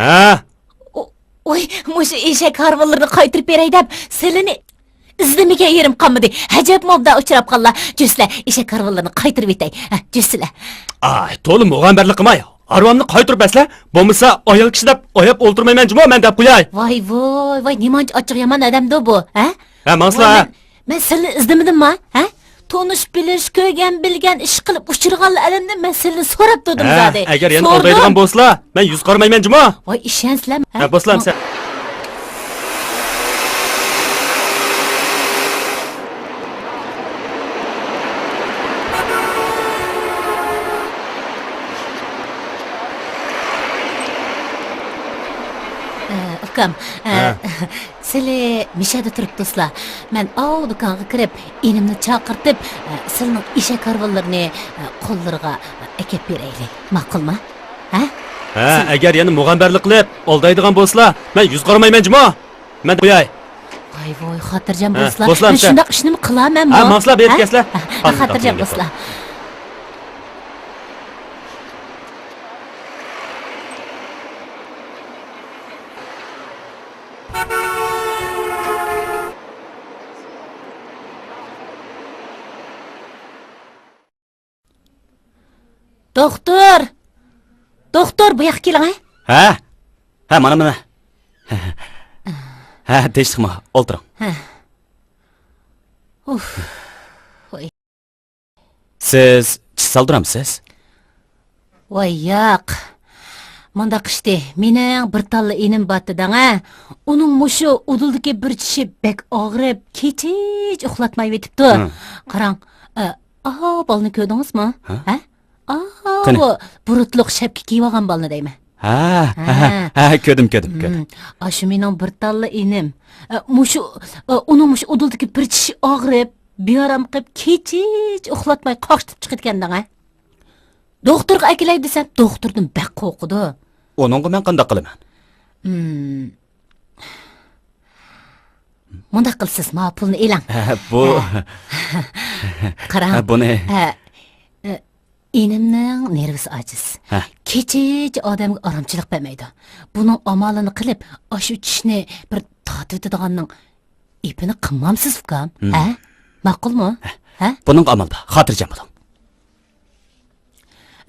ھە؟ ئو-، ۋوي، مۇشۇ ئېشەك ھارۋىلىرىنى قايتۇرۇپ بېرەي دەپ، سىلىنى ئىزدىمىگەن يېرىم قالمىدى. ئەجەب مۇبدا ئۇچراپ قاللا. جۈسلە، ئېشەك ھارۋىلىرىنى قايتۇرۇۋېتەي. ھە، جۈسلە. ئاي، تولا مۇغەمبەرلىك قىلماي. ھارۋامنى قايتۇرۇپ بەرسىلە، بولمىسا ئايال كىشى دەپ ئاياپ ئولتۇرمايمەن جۇمۇ مەن دەپ قوياي. ۋاي، ۋوي، ۋاي، نېمانچە ئاچچىق يامان ئادەمدۇ بۇ، ھە؟ ھە، ماڭسىلا. ۋاي، مەن، مەن سىلىنى ئىزدىمىدىمما، ھە؟ تونۇش بىلىش، كۆرگەن بىلگەن ئىش قىلىپ ئۇچرىغانلا ئادەمدىن مەن سىلىنى سوراپ تۇردۇم زادى. ھە، ئەگەر يەنە ئالدايدىغان بولسىلا، مەن يۈز قارىمايمەن جۇمۇ. ۋاي، ئىشەنسىلە. ھە، بولسىلا ئەمسە. ئۇكام، ئە، ھە. سىلى مىشەدە تۇرۇپتۇسىلا. مەن ئاۋۇ دۇكانغا كىرىپ، ئىنىمنى چاقىرتىپ، ئە، سىلىنىڭ ئېشەك ھارۋىلىرىنى، ئە، قوللىرىغا ئەكەپ بېرەيلى. ماقۇلمۇ؟ ھە؟ ھە، سىلى ئەگەر يەنە مۇغەمبەرلىك قىلىپ، ئالدايدىغان بولسىلا، مەن يۈز قارىمايمەن جۇمۇ. مەن قوياي. ۋاي، ۋاي، خاتىرجەم ھە، بولسىلا. بولسىلا مەن ئەمىسە. شۇنداق ئىشنىمۇ قىلامەنمۇ؟ ھە، ماڭسىلا، بېرىپ ھە؟ كەلسىلا. ھە، خاتىرجەم بولسىلا. دوختۇر! دوختۇر، بۇ ياققا كېلىڭە. ھە؟ ھە، مانا، مانا. ھە، تىنچلىقمۇ؟ ئولتۇرۇڭ. ھە. ئۇف. ۋاي. سىز چىش سالدۇرامسىز؟ ۋاي ياق. مۇنداق ئىشتى، مېنىڭ بىر تاللا ئىنىم بارتى دەڭە. ئۇنىڭ مۇشۇ ئۇدۇلدىكى بىر چىشى بەك ئاغرىپ، كېچىچە ئۇخلاتمايۋېتىپتۇ. ھە. قاراڭ، ئا، ئا، بالىنى كۆردىڭىزمۇ؟ ھە؟ ھە؟ قېنى؟ ئاۋۇ بۇرۇتلۇق شەپكە كىيىۋالغان بالىنى دەيمەن. ھە، ھە، ھە، ھە، كۆردۈم، كۆردۈم، كۆردۈم. ھىم، ئاشۇ مېنىڭ بىر تاللا ئىنىم. ئە، مۇشۇ، ئە، ئۇنىڭ مۇشۇ ئۇدۇلدىكى بىر چىشى ئاغرىپ، بىئارام قىلىپ، كېچىچە ئۇخلاتماي قاقشىتىپ چىقىدىكەن دەڭە. دوختۇرغا ئەكېلەي دېسەم، دوختۇردىن بەك قورقىدۇ. ئۇنىڭغا مەن قانداق قىلىمەن؟ ھىم. مۇنداق قىلىسىز، ماۋۇ پۇلنى ئېلىڭ. ھە، بۇ ھە. قاراڭ. ھە، بۇنى. ھە، ئە، ئىنىمنىڭ نېرۋىسى ئاجىز. ھە. كېچىچە ئادەمگە ئارامچىلىق بەرمەيدۇ. بۇنىڭ ئامالىنى قىلىپ، ئاشۇ چىشنى بىر تارتىۋېتىدىغاننىڭ ئېپىنى قىلمامسىز، ئۇكام؟ ھىم. ھە؟ ماقۇلمۇ؟ ھە. ھە؟ بۇنىڭغا ئامال بار. خاتىرجەم بولۇڭ.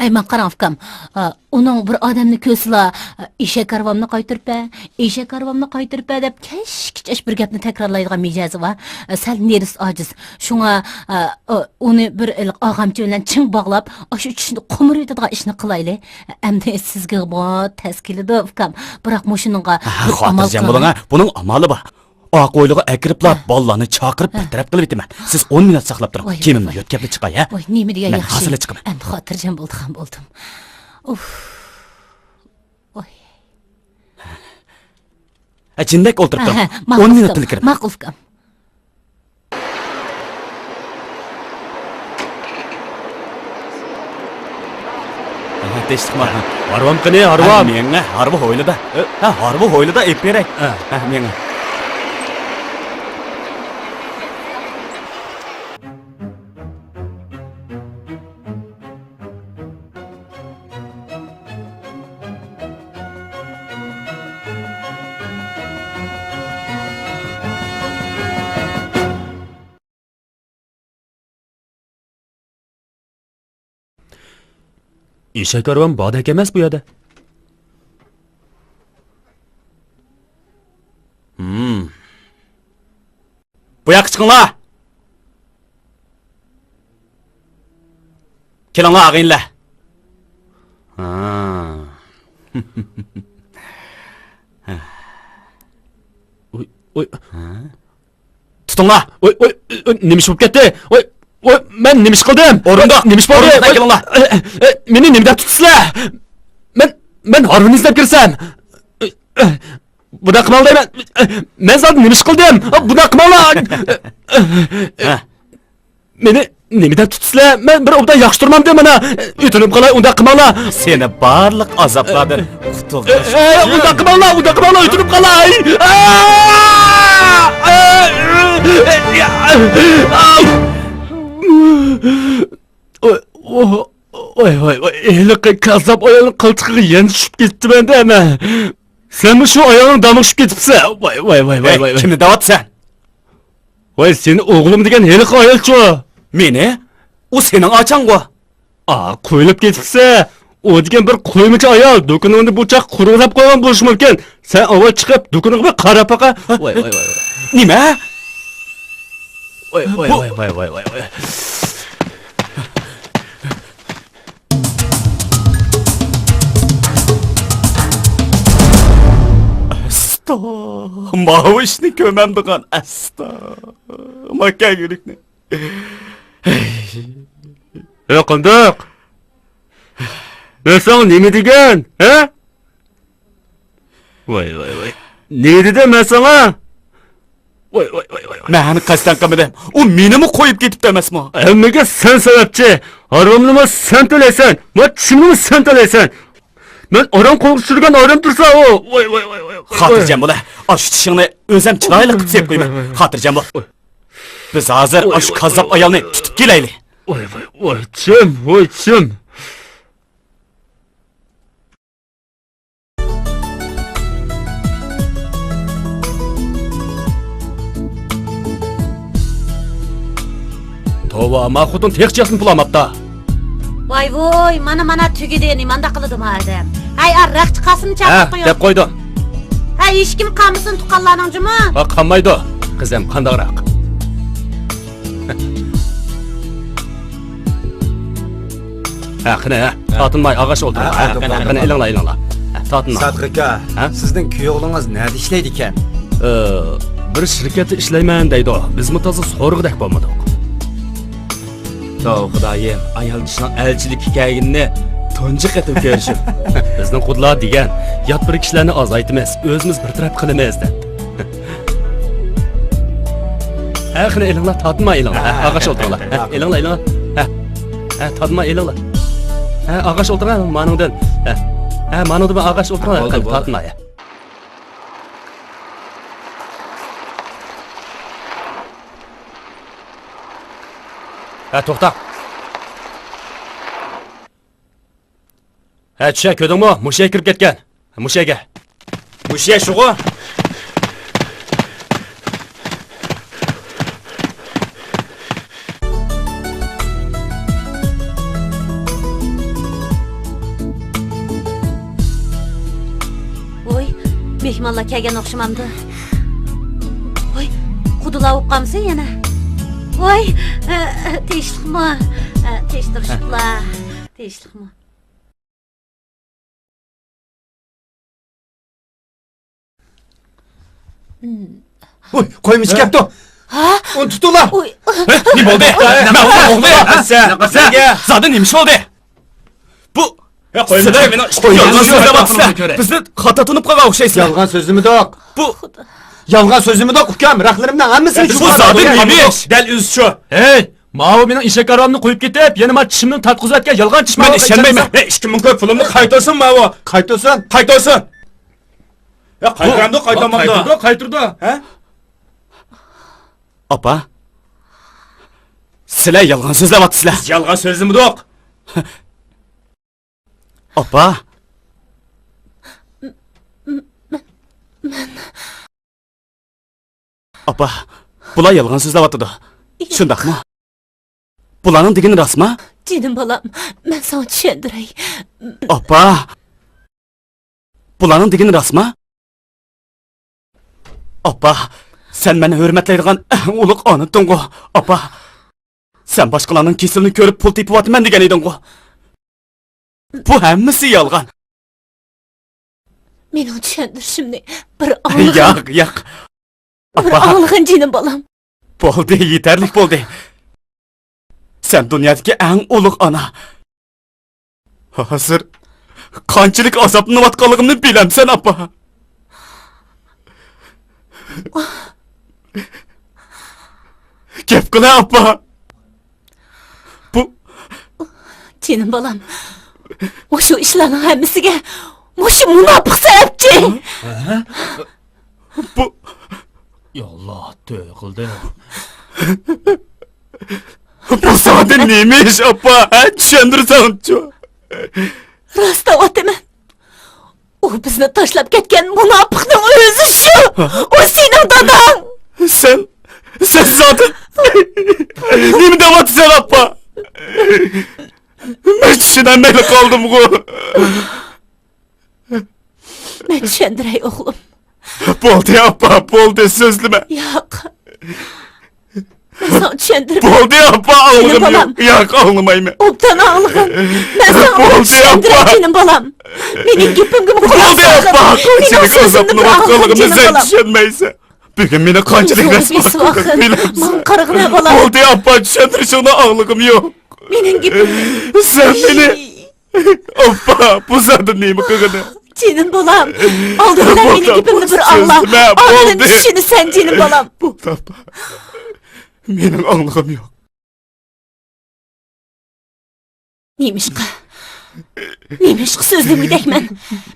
ئەي، ماڭا قاراڭ، ئۇكام. ئا، ئۇنىڭ بىر ئادەمنى كۆرسىلا، ئا، «ئېشەك ھارۋامنى قايتۇرۇپ بەر، ئېشەك ھارۋامنى قايتۇرۇپ بەر» دەپ، كەچكىچە ئاشۇ بىر گەپنى تەكرارلايدىغان مىجەزى بار. ئا، سەل نېرۋىسى ئاجىز. شۇڭا، ئا، ئا، ئۇنى بىر ئېلىق ئاغامچى بىلەن چىڭ باغلاپ، ئاشۇ چىشنى قومۇرۇۋېتىدىغان ئىشنى قىلايلى. ئەمدى سىزگىمۇ تەس كېلىدۇ، ئۇكام. بىراق مۇشۇنىڭغا بىر ئامال قىلىڭ. خاتىرجەم بولۇڭ، ھە. بۇنىڭ ئامالى بار. ئاق ھويلىغا ئەكىرىپلا ھە. بالىلارنى چاقىرىپ ھە. بىر تەرەپ قىلىۋېتىمەن. سىز ئون مىنۇت ساقلاپ تۇرۇڭ. ۋاي، كىيىمىمنى ۋاي. يۆتكەپلا چىقاي، ھە؟ ۋاي، نېمە دېگەن ياخشى. مەن ھازىرلا چىقىمەن. ئەمدى خاتىرجەم بولىدىغان بولدۇم. ئۇف. ۋاي. ھە، جىندەك ئولتۇرۇپ تۇرۇڭ. ھە، ھە، ماقۇل ئۇكام. ئون مىنۇتتىلا كىرىمەن. ماقۇل ئۇكام. ھە، تىنچلىقمۇ؟ ھارۋام قېنى، ھارۋام؟ ھە، مېڭە، ھارۋا ھويلىدا. ھە، ھارۋا ھويلىدا ئېلىپ بېرەي. ھە. ھە، مېڭە. ئېشەك ھارۋام باردەك ئەمەس بۇ يەردە. ھىم. بۇ ياققا چىقىڭلار! كېلىڭلار، ئاغىنىلەر! ھا. ئۇي، ئۇي. ھا؟ تۇتۇڭلار! ئۇي، ئۇي، ئۇي، نېمە ئىش بولۇپ كەتتى؟ ئۇي، ئۇي، مەن نېمە ئىش قىلدىم؟ ئورۇندۇق! نېمە ئىش بولدى؟ ئورۇندۇقتىن ئۇي، كېلىڭلار! ئۇي، ئۇي، مېنى نېمە دەپ تۇتىسىلەر؟ مەن، مەن ھارۋىنى ئىزدەپ كىرسەم! ئۇي، ئۇي، بۇنداق قىلماڭ دەيمەن! مەن سىلەرگە نېمە ئىش قىلدىم؟ بۇنداق قىلماڭلار! ھە. مېنى نېمە دەپ تۇتىسىلەر؟ مەن بىر ئوبدان ياخشى تۇرمامدىم مانا. ئۆتۈنۈپ قالاي، ئۇنداق قىلماڭلار. سېنى بارلىق ئازابلاردىن قۇتۇلدۇرۇش ئۈچۈن. ئۇنداق قىلماڭلار، ئۇنداق قىلماڭلار، ئۆتۈنۈپ قالاي. ۋاي، ۋاي، ۋاي، ھېلىقى كاززاپ ئايالنىڭ قىلچىقىغا يەنە چۈشۈپ كېتىپتىمەن-دە مەن. سەنمۇ شۇ ئايالنىڭ دامىغا چۈشۈپ كېتىپسەن. ۋاي، ۋاي، ۋاي، ۋاي، ۋاي. كىمنى دەۋاتىسەن؟ ۋاي، سېنى ئوغلۇم دېگەن ھېلىقى ئايالچۇ؟ مېنى؟ ئۇ سېنىڭ ئاچاڭغۇ؟ ئا، قويۇلۇپ كېتىپسە. ئۇ دېگەن بىر قويمىچى ئايال، دۇكىنىڭنى بۇ چاغ قۇرغۇزاپ قويغان بولۇشى مۇمكىن. سەن ئاۋۋال چىقىپ، دۇكىنىغا بىر قاراپ باقە. ۋاي، ۋاي، ۋاي، ۋاي. نېمە؟ ۋاي، ۋاي، بۇ ۋاي، ۋاي، ۋاي، ۋاي، ۋاي. ئەستا، ماۋۇ ئىشنى كۆرمەمدىغان، ئەستا، ما كەلگۈلۈكنى. ھە، قانداق؟ ھە، ساڭا نېمە دېگەن، ھە؟ ۋاي، ۋاي، ۋاي. نېمە دېدىم مەن ساڭا؟ ۋاي، ۋاي، ۋاي، ۋاي، ۋاي. مەن قەستەن قىلمىدىم. ئۇ مېنىمۇ قويۇپ كېتىپتۇ ئەمەسمۇ؟ ھەممىگە سەن سەۋەبچى. ھارامنىمۇ سەن تۆلەيسەن. ۋە چىشىمنىمۇ سەن تۆلەيسەن. مەن ئاران قولغا چۈشۈرگەن ئادەم تۇرسا ئۇ. ۋاي، ۋاي، ۋاي، ۋاي. خاتىرجەم بول، ھە. ئاشۇ چىشىڭنى ئۆزۈم چىرايلىق قىلىپ سېلىپ قويىمەن. خاتىرجەم بول. بىز ھازىر ئاشۇ كاززاپ ئايالنى تۇتۇپ كېلەيلى. ۋاي، ۋاي، ۋاي، چىم، ۋاي، چىم. توۋا، ما خوتۇن تېخىچە ياسىنىپ بولالماپتا. ۋاي ۋوي، مانا، مانا تۈگىدى، نېمانداق قىلىدۇ ما ئادەم. ھەي، ئا، رەقچى قاسىمنى ھە، چاقىرىپ قويۇڭ. دەپ قويدۇم. ھەي، ھېچكىم قالمىسۇن تۇغقانلارنىڭ جۇمۇ. ھا، قالمايدۇ. قىزىم، قانداقراق؟ ھە، قېنى، ھە، تارتىنماي ئاغاچ ئولتۇرۇڭ. ھە، ھە، ھە، قېنى، قېنى، قېنى، ئېلىڭلار، ئېلىڭلار. ھە، تارتىنماي. سادىق ئاكا، ھە؟ سىزنىڭ كۈيئوغلىڭىز نەدە ئىشلەيدىكەن؟ ئى، بىر شىركەتتە ئىشلەيمەن دەيدۇ. بىزمۇ تازا سورىغۇدەك بولمىدۇق. توۋا خۇدايىم، ئايال كىشىنىڭ ئەلچىلىككە كەلگىنىنى تۇنجى قېتىم كۆرۈشۈم. بىزنىڭ قۇدىلار دېگەن، يات بىر كىشىلەرنى ئازايتىمىز، ئۆزىمىز بىر تەرەپ قىلىمىز دەپ. ھە، قېنى ئېلىڭلار، تارتىنماي ئېلىڭلار. ھە، ئاغاچ ئولتۇرۇڭلار. ھە، ئېلىڭلار، ئېلىڭلار. ھە، ھە، تارتىنماي ئېلىڭلار. ھە، ئاغاچ ئولتۇرۇڭ، مانىڭدىن. ھە، ھە، مانىڭدىن ئاغاچ ئولتۇرۇڭ. بولدى، قېنى، بولدى. تارتىنماي. ھە، توختا. ھە، چۈشە، كۆردۈڭمۇ؟ مۇشۇ يەرگە كىرىپ كەتكەن. مۇشۇ يەرگە. مۇشۇ يەر شۇغۇ؟ ۋوي، مېھمانلار كەلگەن ئوخشىمامدۇ؟ ۋوي، قۇدىلار بولۇپ قالمىسۇن يەنە؟ ۋوي، ئە، ئە، تىنچلىقمۇ؟ ئە، تىنچ تۇرۇشۇپلا. تىنچلىقمۇ؟ ھوي، قويمىچى كەپتۇ. ھا؟ ئۇنى تۇتۇڭلار. ئۇي. ھە، نېمە بولدى؟ نېمە بولدى؟ سەن، سەن، زادى نېمە ئىش بولدى؟ بۇ، يا، قويمىچى، سىلەر مېنىڭ ئىشتىن يالغان سۆزلەۋاتىسىلەر. بىزنى خاتا تونۇپ قالغان ئوخشايسىلەر. يالغان سۆزلىمىدۇق. بۇ يالغان سۆزلىمىدۇق، ئۇكام. رەخلىرىمنىڭ ھەممىسىنى بۇ زادى نېمە ئىش؟ دەل ئۆزىچۇ. ھەي! ماۋۇ مېنىڭ ئېشەك ئاربامنى قويۇپ كېتىپ، يەنە مانا چىشىمنى تارتقۇزۇۋەتكەن يالغان چىش. مەن ئىشەنمەيمەن. ھەي، ئىككى مىڭ كوي پۇلۇمنى قايتۇرسۇن ماۋۇ. قايتۇرسۇن. قايتۇرسۇن. يا، قايتۇرامدۇ، قايتۇرمامدۇ؟ قايتۇرىدۇ، قايتۇرىدۇ. ھە؟ ئاپا، سىلەر يالغان سۆزلەۋاتىسىلەر. بىز يالغان سۆزلىمىدۇق. ئاپا. ئاپا، بۇلار يالغان سۆزلەۋاتىدۇ. شۇنداقمۇ؟ بۇلارنىڭ دېگىنى راستمۇ؟ جېنىم بالام، مەن ساڭا چۈشەندۈرەي. ئاپا، بۇلارنىڭ دېگىنى راستمۇ؟ ئاپا، سەن مەن ھۆرمەتلەيدىغان ئەڭ ئۇلۇغ ئانىتىڭغۇ، ئاپا. سەن باشقىلارنىڭ كېسىلىنى كۆرۈپ پۇل تېپىۋاتىمەن دېگەن ئىدىڭغۇ. بۇ ھەممىسى يالغان. مېنىڭ چۈشەندۈرۈشۈمنى بىر ئاڭلىغىن. ياق، ياق. بىر ئاپا. ئاڭلىغىن، جېنىم بالام. بولدى، يېتەرلىك بولدى. سەن دۇنيادىكى ئەڭ ئۇلۇغ ئانا. ھازىر قانچىلىك ئازابلىنىۋاتقانلىقىمنى بىلەمسەن، ئاپا؟ گەپ قىلە، ئاپا. بۇ، جېنىم بالام، مۇشۇ ئىشلارنىڭ ھەممىسىگە مۇشۇ مۇناپىق سەۋەبچى. بۇ، ياللا، تۆۋە قىلدى. بۇ زادى نېمە ئىش، ئاپا؟ ھە، چۈشەندۈرسەڭچۇ؟ راست دەۋاتىمەن. ئۇ بىزنى تاشلاپ كەتكەن مۇناپىقنىڭ ئۆزى شۇ. ئۇ سېنىڭ داداڭ. سەن، سەن زادى نېمە دەۋاتىسەن، ئاپا؟ مەن چۈشىنەلمەيلا قالدىمغۇ. مەن چۈشەندۈرەي، ئوغلۇم. بولدى، ئاپا، بولدى، سۆزلىمە. ياق. مەن ساڭا چۈشەندۈرمەي. بولدى، ئاپا، ئاڭلىغۇم يوق. ياق، ئاڭلىمايمەن. ئوبدان ئاڭلىغىن. مەن ساڭا بولدى، چۈشەندۈرەي، ئاپا. جېنىم بالام. مېنىڭ گېپىمگىمۇ قۇلاق سالغىن. بولدى، ئاپا، قانچىلىك ئازابلىنىۋاتقانلىقىمنى سەن چۈشەنمەيسەن. بۈگۈن مېنى قانچىلىك رەسۋا قىلغىنىڭنى بىلەمسەن. ماڭا قارىغىنا، بالام. بولدى، ئاپا، چۈشەندۈرۈشۈڭنى ئاڭلىغۇم يوق. مېنىڭ گېپىمنى. سەن مېنى ئاپا، بۇ زادى نېمە قىلغىنى؟ جېنىم بالام، ئالدى بىلەن مېنىڭ گېپىمنى بىر ئاڭلا. ئاندىن چۈشىنىسەن، جېنىم بالام. بولدى، ئاپا. مېنىڭ ئاڭلىغۇم يوق. نېمىشقا؟ نېمىشقا سۆزلىمىگۈدەكمەن؟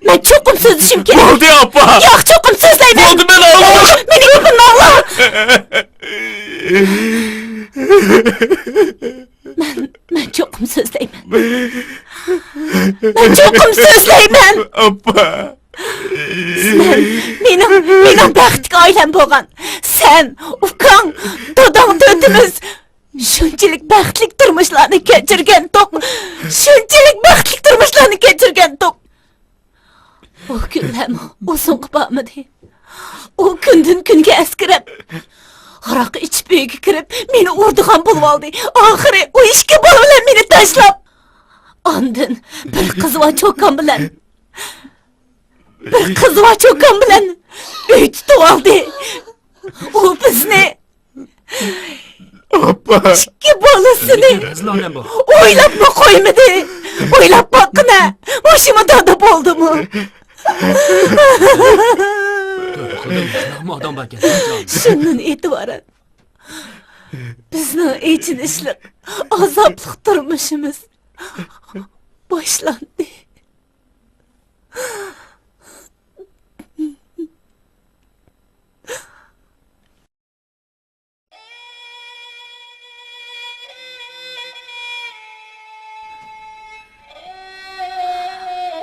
مەن چوقۇم سۆزلىشىم كېرەك. بولدى، ئاپا! ياق، چوقۇم سۆزلەيمەن. بولدى، مەن ئاڭلىدىم. مېنىڭ گېپىمنى ئاڭلا. مەن، مەن چوقۇم سۆزلەيمەن. مەن چوقۇم سۆزلەيمەن. ئاپا! سەن مېنىڭ، مېنىڭ بەختلىك ئائىلەم بولغان. سەن، ئۇكاڭ، داداڭ تۆتىمىز شۇنچىلىك بەختلىك تۇرمۇشلارنى كەچۈرگەنتۇق. شۇنچىلىك بەختلىك تۇرمۇشلارنى كەچۈرگەنتۇق. ئۇ كۈنلەرمۇ ئۇزۇنغا بارمىدى. ئۇ كۈندىن كۈنگە ئەسكىرەپ، ھاراق ئىچىپ ئۆيگە كىرىپ، مېنى ئۇرىدىغان بولۇۋالدى. ئاخىرى ئۇ ئىككى بالا بىلەن مېنى تاشلاپ، ئاندىن بىر قىزۋا چوكان بىلەن، بىر قىزۋا چوكان بىلەن ئۆي تۇتۇۋالدى. ئۇ بىزنى، ئاپا! ئىككى بالىسىنى ئويلاپمۇ قويمىدى. ئويلاپ باققىنە، مۇشۇمۇ دادا بولدىمۇ؟ شۇندىن ئېتىبارەن بىزنىڭ ئېچىنىشلىق، ئازابلىق تۇرمۇشىمىز باشلاندى.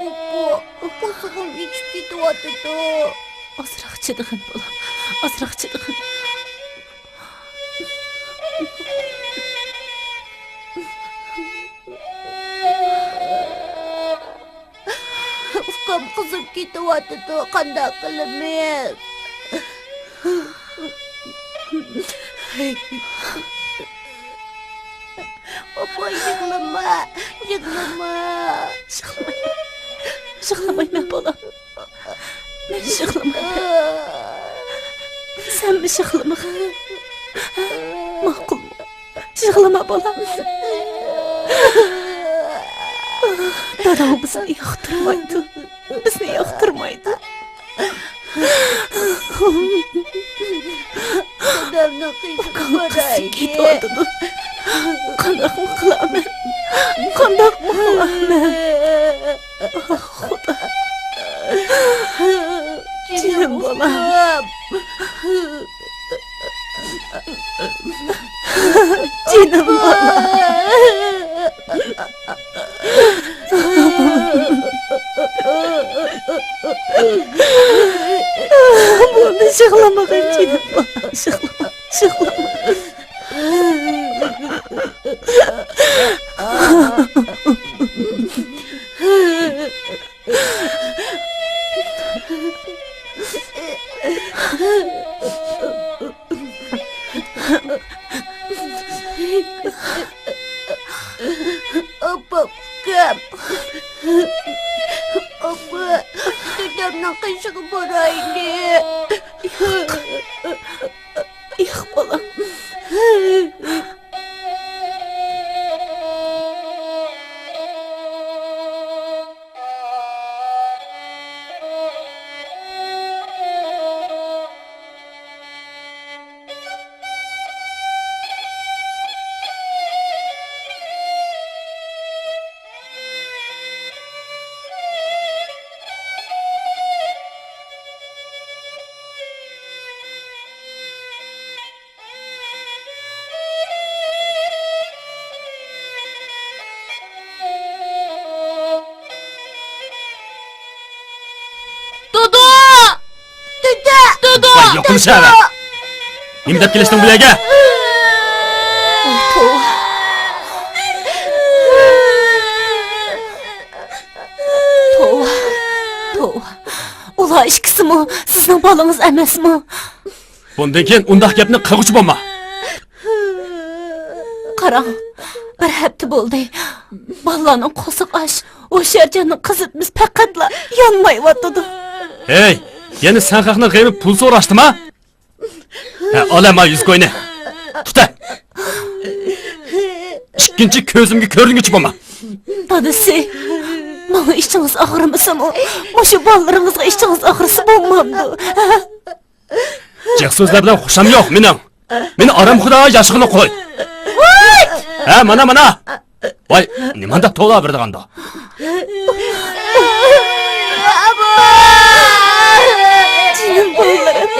ئوپپا، ئوپپا، سىڭلىم ئېچىپ كېتىۋاتىدۇ. ئازراق چىدىغىن، بالام، ئازراق چىدىغىن. ئۇكام قىزىپ كېتىۋاتىدۇ، قانداق قىلىمىز؟ ئاپا، يىغلىما، يىغلىما. يىغلىمايمەن، يىغلىمايمەن، بالام. مەن يىغلىمايمەن. سەنمۇ يىغلىمىغىن. ماقۇلمۇ؟ يىغلىما، بالام. داداڭ بىزنى ياقتۇرمايدۇ. بىزنى ياقتۇرمايدۇ. دادامنىڭ قېشىغا بارايلى. كېتىۋاتىدۇ. قانداقمۇ قىلارمەن؟ قانداقمۇ قىلارمەن؟ ئاھ، خۇدا. جېنىم بالام. جېنىم بالام. بولدى، يىغلىمىغىن، جېنىم بالام، يىغلىما، يىغلىما. ئاپام، ئۇكام. ئاپا، دادامنىڭ قېشىغا بارايلى. ياق، بالام. دادا! دادا! دادا! ۋاي، يوقىلىش ھەۋە! نېمە دەپ كېلىشتىڭ بۇ يەرگە؟ ۋاي، توۋا! توۋا! توۋا! ئۇلار ئىككىسىمۇ سىزنىڭ بالىڭىز ئەمەسمۇ؟ بۇندىن كېيىن ئۇنداق گەپنى قىلغۇچى بولما. قاراڭ، بىر ھەپتە بولدى. بالىلارنىڭ قورسىقى ئاچ، ھوشيارجاننىڭ قىزىتمىسى پەقەتلا يانمايۋاتىدۇ. ھەي، يەنە سەن خەقنىڭ غېمى پۇل سوراشتىما؟ ھە، ئال ھە ما يۈزۈكۈڭنى. تۇت ھە. ئىككىنچى كۆزۈمگە كۆرۈنگۈچى بولما. دادىسى، ماڭا ئىچىڭىز ئاغرىمىسىمۇ، مۇشۇ بالىلىرىڭىزغا ئىچىڭىز ئاغرىسا بولمامدۇ؟ ھە؟ جىق سۆزلەر بىلەن خۇشام يوق مېنىڭ. مېنى ئارام خۇدا ياشىغىنى قوي. ھە، مانا، مانا. ۋاي، نېمانداق توۋلاۋېرىدىغاندۇ؟ جېنىم بالىلىرىم.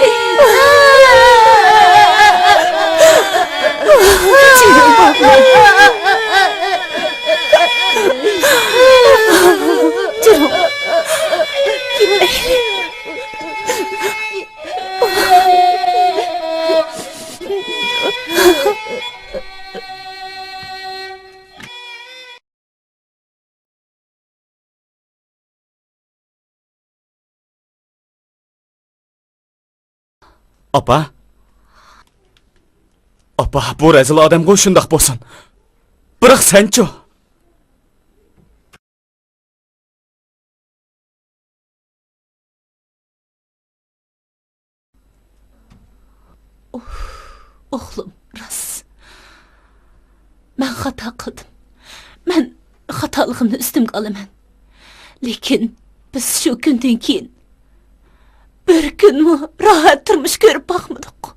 جېنىم بالىلىرىم. جېنىم. ئاپا. ئاپا، بۇ رەزىل ئادەمغۇ شۇنداق بولسۇن. بىراق سەنچۇ؟ ئۇھ، ئوغلۇم، راست. مەن خاتا قىلدىم. مەن خاتالىقىمنى ئۈستۈمگە ئالىمەن. لېكىن بىز شۇ كۈندىن كېيىن بىر كۈنمۇ راھەت تۇرمۇش كۆرۈپ باقمىدۇق.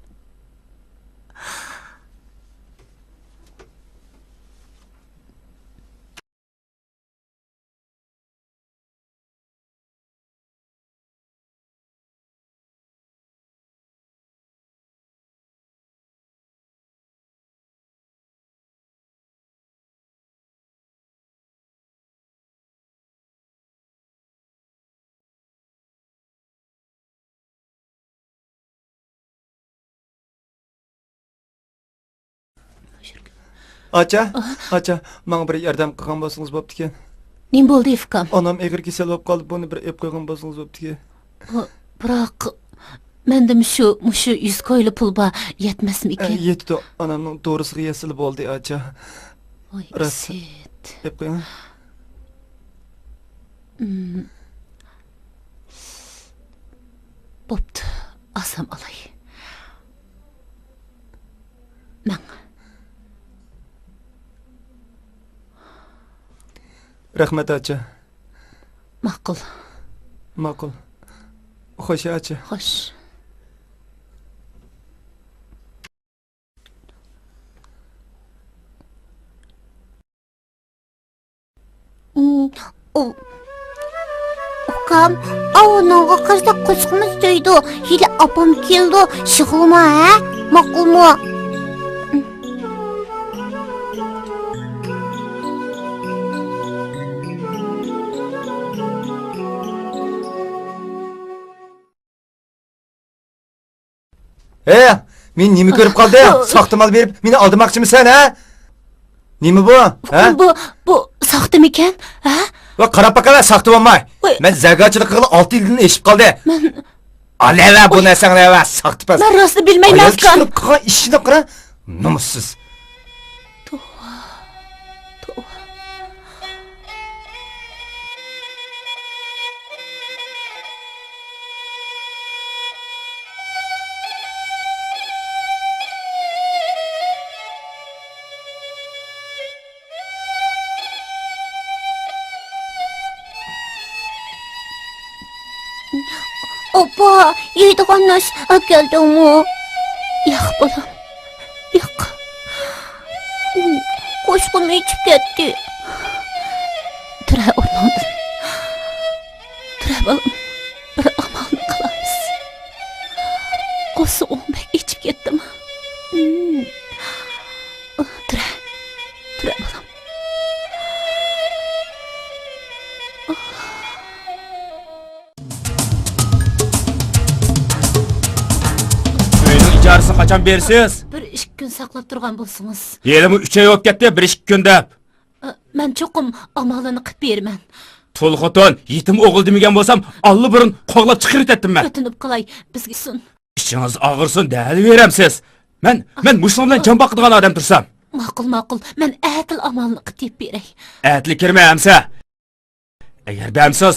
ئاچا، ئاچا، ماڭا بىر ياردەم قىلغان بولسىڭىز بوپتىكەن. نېمە بولدى، ئۇكام؟ ئانام ئېغىر كېسەل بولۇپ قالدى، بۇنى بىر ئېلىپ قويغان بولسىڭىز بوپتىكەن. بىراق، مەندە مۇشۇ، مۇشۇ يۈز كويلا پۇل بار، يەتمەسمىكىن؟ ئە، يېتىدۇ. ئانامنىڭ دورىسىغا يەتسىلا بولدى، ئاچا. ۋاي، راست. ئىسىت. ئېلىپ قويۇڭ. ئىم. بوپتۇ، ئازام ئالاي. مەڭ. رەھمەت، ئاچا. ماقۇل. ماقۇل. خوش، ئاچا. خوش. ئۇم، ئۇ-، ئۇكام، ئاۋۇنىڭغا قارىساق قوشۇقمۇ سۆيىدۇ. ھېلى ئاپام كېلىدۇ. يىغلىما، ھە؟ ماقۇلمۇ؟ ھە، مېنى نېمە كۆرۈپ قالدىڭ؟ ساختا مال بېرىپ مېنى ئالدىماقچىمىسەن، ھە؟ نېمە بۇ؟ ھە؟ بۇ، بۇ ساختىمىكەن؟ ھە؟ ۋە قاراپ باقاۋە، ساختا بولماي. ۋاي. مەن زەرگەرچىلىك قىلغىلى ئالتە يىلدىن ئېشىپ قالدى. مەن ئالىۋە بۇ نەرسەڭنى، ۋە ساختىپەز. مەن راستىنى بىلمەيمەن، ئۇكام. قىلغان ئىشىنى قارا، نومۇسسىز. توۋا، توۋا. ئاپا، يەيدىغان نەرسە ئەكەلدىڭمۇ؟ ياق، بالام، ياق. قوشۇقۇم ئېچىپ كەتتى. تۇرە ئورنۇڭدىن. تۇرە، بالام، بىر ئامالنى قىلارمىز. قوشۇقۇڭ بەك ئېچىپ كەتتىما؟ تۇرە، تۇرە، بالام. ئۆينىڭ ئىجارىسىنى قاچان بېرىسىز؟ بىر ئىككى كۈن ساقلاپ تۇرغان بولسىڭىز. ھېلىمۇ ئۈچ ئاي بولۇپ كەتتى، بىر ئىككى كۈن دەپ. ئە، مەن چوقۇم ئامالىنى قىلىپ بېرىمەن. تۇل خوتۇن، يېتىم ئوغۇل دېمىگەن بولسام، ئاللىبۇرۇن قوغلاپ چىقىرىۋېتەتتىم مەن. ئۆتۈنۈپ قالاي، بىزگە سۇن. ئىچىڭىز ئاغرىسۇن، دەۋېرەمسىز. مەن، مەن مۇشۇنىڭ بىلەن جان باقىدىغان ئادەم تۇرسام. ماقۇل، ماقۇل. مەن ئەتىلا ئامالنى قىلىپ بېرەي. ئەتىلا كىرمە ئەمسە. ئەگەر بەرمىسىڭىز،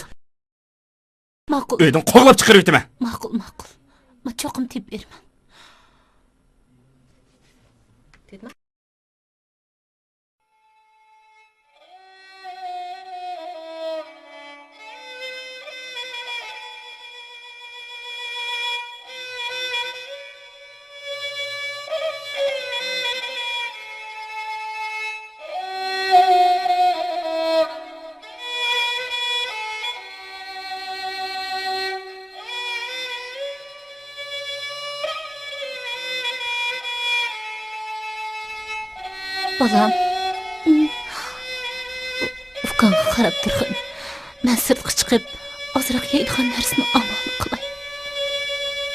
ماقۇل. ئۆيدىن قوغلاپ چىقىرىۋېتىمەن. ماقۇل، ماقۇل. مەن چوقۇم تېپىپ بېرىمەن. بالام، ئۇكاڭغا قاراپ تۇرغىن. مەن سىرتقا چىقىپ، ئازراق يەيدىغان نەرسىنى ئامال قىلاي.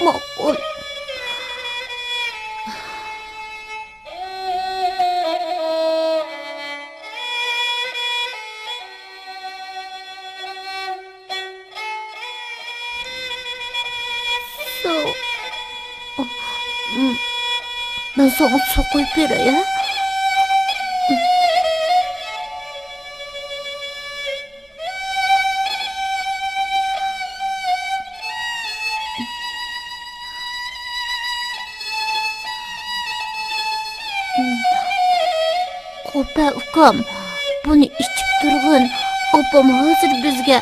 ماقۇل. سۇ. مەن ساڭا سۇ قۇيۇپ بېرەي، ھە؟ قوپە ئۇكام، بۇنى ئىچىپ تۇرغىن. ئاپام ھازىر بىزگە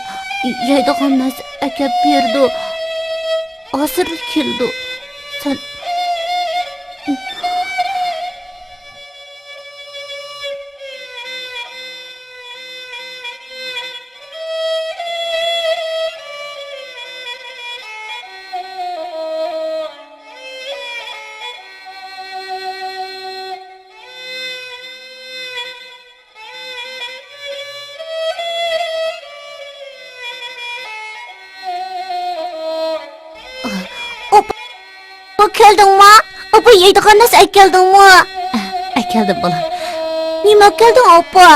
يەيدىغان نەرسە ئەكەپ بېرىدۇ. ھازىرلا كېلىدۇ. سەن ئاپا، كەلدىڭما؟ ئاپا، يەيدىغان نەرسە ئەكەلدىڭمۇ؟ ئەكەلدىم، بالام. نېمە ئەكەلدىڭ، ئاپا؟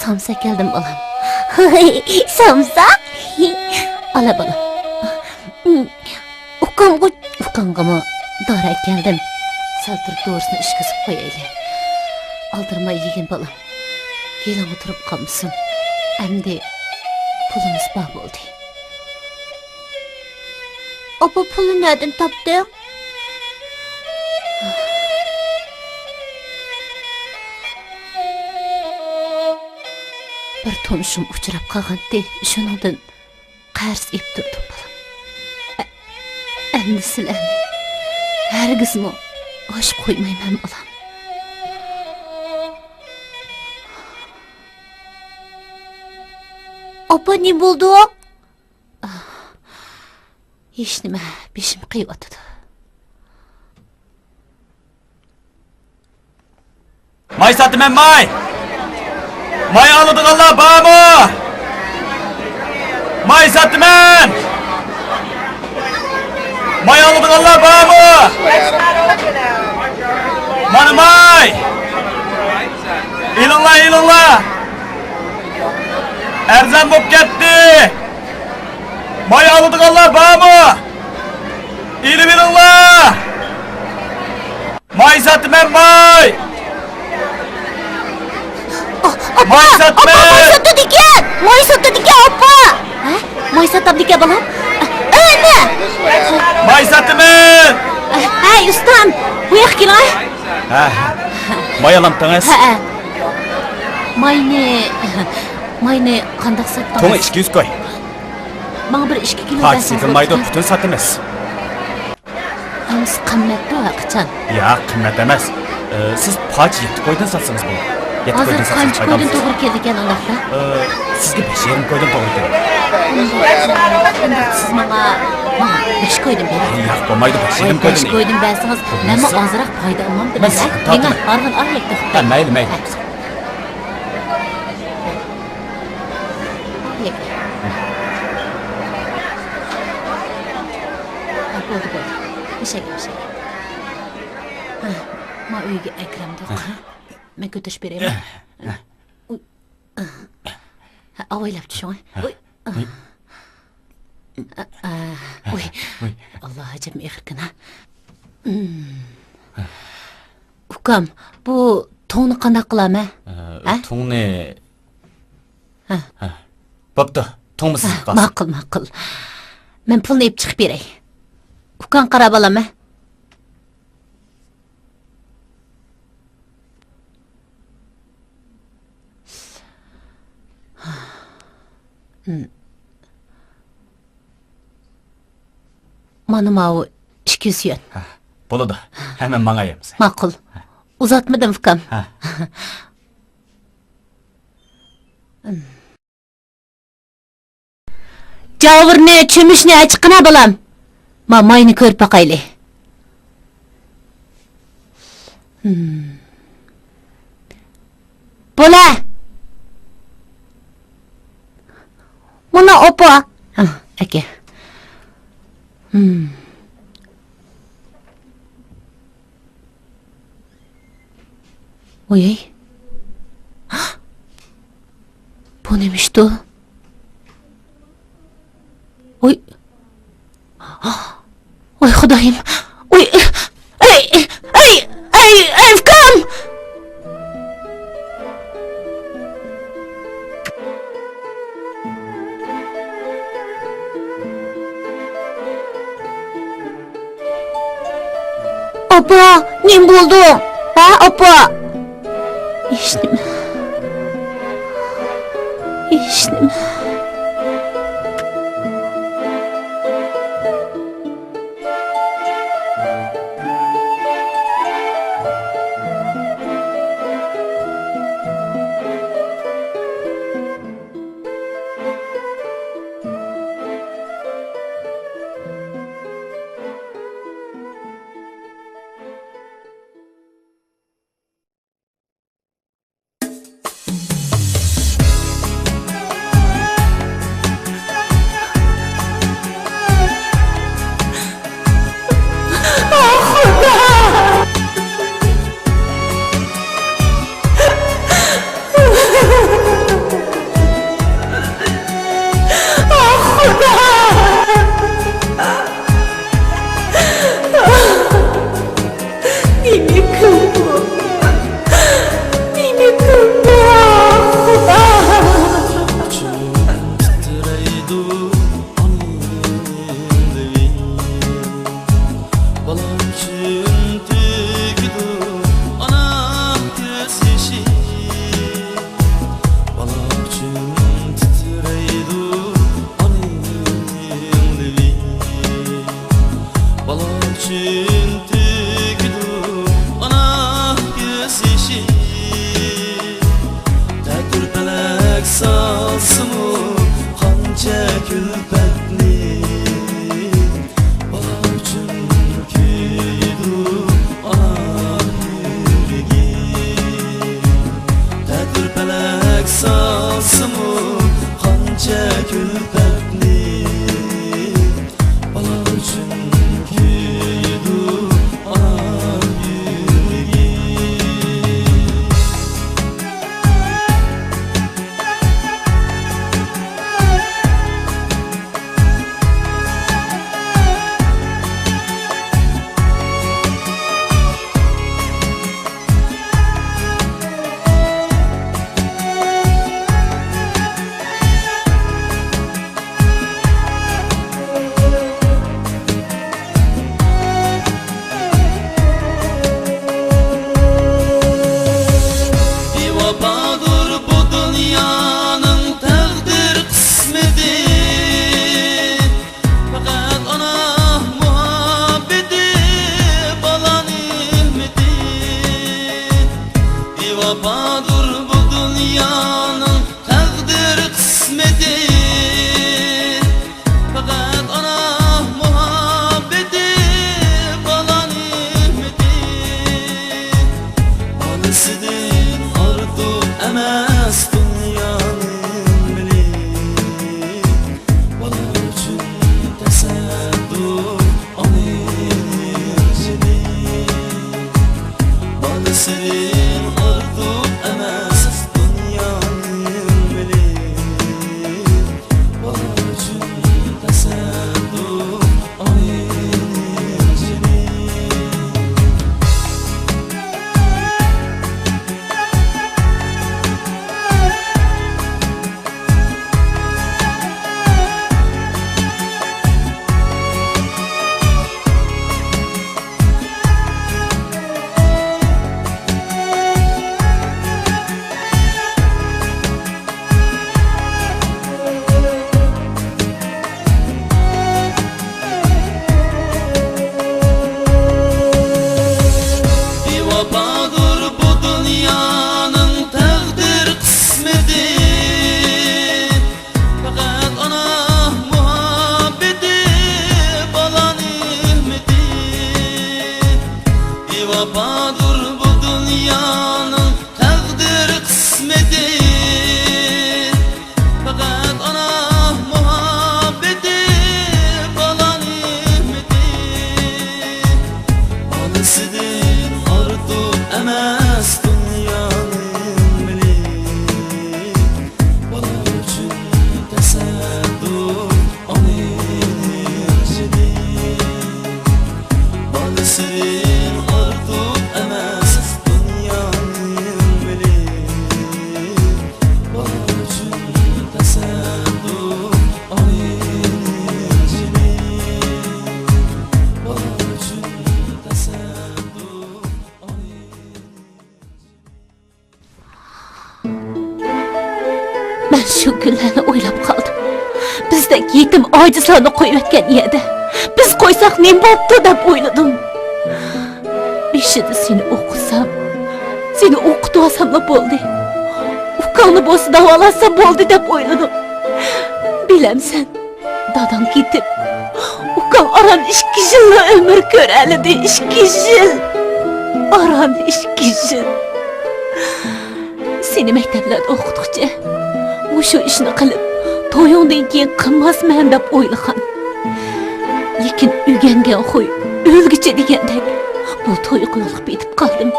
سامسا ئەكەلدىم، بالام. سامسا؟ ئالا، بالام. ئۇكامغۇ، ئۇكاڭغىمۇ دورا ئەكەلدىم. سەل تۇرۇپ دورىسىنى ئىچكۈزۈپ قويايلى. ئالدىرىماي يېگىن، بالام. ھېلىڭغا تۇرۇپ قالمىسۇن. ئەمدى پۇلىمىز بار بولدى. ئاپا، پۇلنى نەدىن تاپتىڭ؟ بىر تونۇشۇم ئۇچراپ قالغانتى، شۇنىڭدىن قەرز ئېلىپ تۇردۇم، بالام. ئە-، ئەمدى سىلەرنى ھەرگىزمۇ ئاچ قويمايمەن، بالام. ئاپا، نېمە بولدۇڭ؟ ھېچنېمە، بېشىم قېيىۋاتىدۇ. ماي ساتىمەن، ماي! ماي ئالىدىغانلار بارمۇ؟ ماي ساتىمەن! ماي ئالىدىغانلار بارمۇ؟ مانا ماي! ئېلىڭلار، ئېلىڭلار! ئەرزان بولۇپ كەتتى! ماي ئالىدىغانلار بارمۇ؟ ئېلىۋېلىڭلار! ماي ساتىمەن، ماي! ئاپا، ماي ساتىمەن! ئاپا، ماي ساتىدىكەن! ماي ساتىدىكەن، ئاپا! ھە؟ ماي ساتامدىكەن، بالام؟ ئەنە! ماي ساتىمەن! ھەي، ئۇستام، بۇ ياققا كېلىڭ. ھە، ماي ئالامتىڭىز؟ ھەئە. ماينى، ماينى قانداق ساتتىڭىز؟ توڭى ئىككى يۈز كوي. ماڭا بىر ئىككى كىلو پاچە بەرسىڭىز سېتىلمايدۇ، بولىدۇ. پۈتۈن ساتىمىز. ھەممىسى قىممەتتۇ ھەقىچان. ياق، قىممەت ئەمەس. ئى، سىز پاچە يەتتە كويدىن ساتسىڭىز بولىدۇ. يەتتە ھازىر كويدىن ساتسىڭىز قانچە كويدىن پايدالىنىسىز. توغرا كېلىدىكەن ئۇنداقتا؟ ئى، سىزگە بەش يېرىم كويدىن توغرا كېلىدۇ. ئۇنداق، ئۇنداق سىز ماڭا، ماڭا بەش كويدىن بېرىڭ. ياق، بولمايدۇ، بەش يېرىم كويدىن. بەش كويدىن بەرسىڭىز، مەنمۇ ئازراق پايدا ئالمامدىمەن. مەن سەن تارتىمەن. بارغىن، ئا، يەتتە. ھە، مەيلى، مەيلى. ھە. ھە، بولدى، بولدى. ئېشەك، ئېشەك. ھە، ما ئۆيگە ئەكرەمدۇق. ھە. مەن كۆتۈرۈپ بېرەيمۇ؟ ھە. ئۇي. ھە، ئاۋايلاپ چۈشۈڭ. ھە. ئۇي. ئۇي. ئا، ئا، ئۇي. ئۇي. ئاللا، ئەجەبمۇ ئېغىركەن ھە. ئۇكام، بۇ توڭنى قانداق قىلامەن؟ ئە، ھە؟ توڭنى ھە. ھە. بوپتۇ، توڭمۇ سىزىپ قالسۇن. ماقۇل، ماقۇل. مەن پۇلنى ئېلىپ چىقىپ بېرەي. ئۇكاڭ قاراپ ئالامەن. مانا ماۋۇ ئىككى يۈز يۈەن. ھە، بولىدۇ. ھەممە ماڭاي ئەمىسە. ماقۇل. ھە. ئۇزاتمىدىم، ئۇكام. ھە. جاۋۇرنى، چۆمۈچنى ئەچىققىنا، بالام. ما، ماينى كۆرۈپ باقايلى. ھىم. بولە! مانا ئاپا! ھا، ئەكە. ھىم. ۋوي. بۇ نېمىشتۇ؟ ۋوي. ۋاي خۇدايىم! ئۇي! ئەي! ئەي! ئەي! ئەي! ئۇكام! ئاپا، نېمە بولدۇڭ؟ ھە، ئاپا؟ ھېچنېمە. ھېچنېمە. نېمە كۈن بۇ؟ نېمە كۈن بۇ؟ خۇدا! تىترەيدۇ ئانا ئېلىم. بالا ئۈچۈن تۆكىدۇ ئانا كۆز يېشى. بالا ئۈچۈن تىترەيدۇ ئانا ئېلىم. بالا ئۈچۈن تۆكىدۇ ئانا كۆز يېشى. تەتۈر پەلەك سالسىمۇ قانچە كۈلپەتنى، بالا ئۈچۈن كۆيىدۇ ئانا يۈرىكى. تەتۈر پەلەك سالسىمۇ قانچە كۈلپەتنى، بالا ئۈچۈن كۆيىدۇ يېتىم كۈنلەرنى ئويلاپ قالدىم. بىزدەك يېتىم ئاجىزلارنى قويۇۋەتكەن يەردە بىز قويساق نېمە بوپتۇ دەپ ئويلىدىم. بېشىدا سېنى ئوقۇسام، سېنى ئوقۇتۇۋالساملا بولدى. ئۇكاڭنى بولسا داۋالاتسام بولدى دەپ ئويلىدىم. بىلەمسەن، داداڭ كېتىپ، ئۇكاڭ ئاران ئىككى يىللا ئۆمۈر كۆرەلىدى، ئىككى يىل. ئاران ئىككى يىل. سېنى مەكتەپلەردە ئوقۇتقۇچە، مۇشۇ ئىشنى قىلىپ، تويۇڭدىن كېيىن قىلماسمەن دەپ ئويلىغان. لېكىن ئۆگەنگەن خۇي ئۆلگۈچە دېگەندەك، بۇ تويغا يولۇقۇپ يېتىپ قالدىم.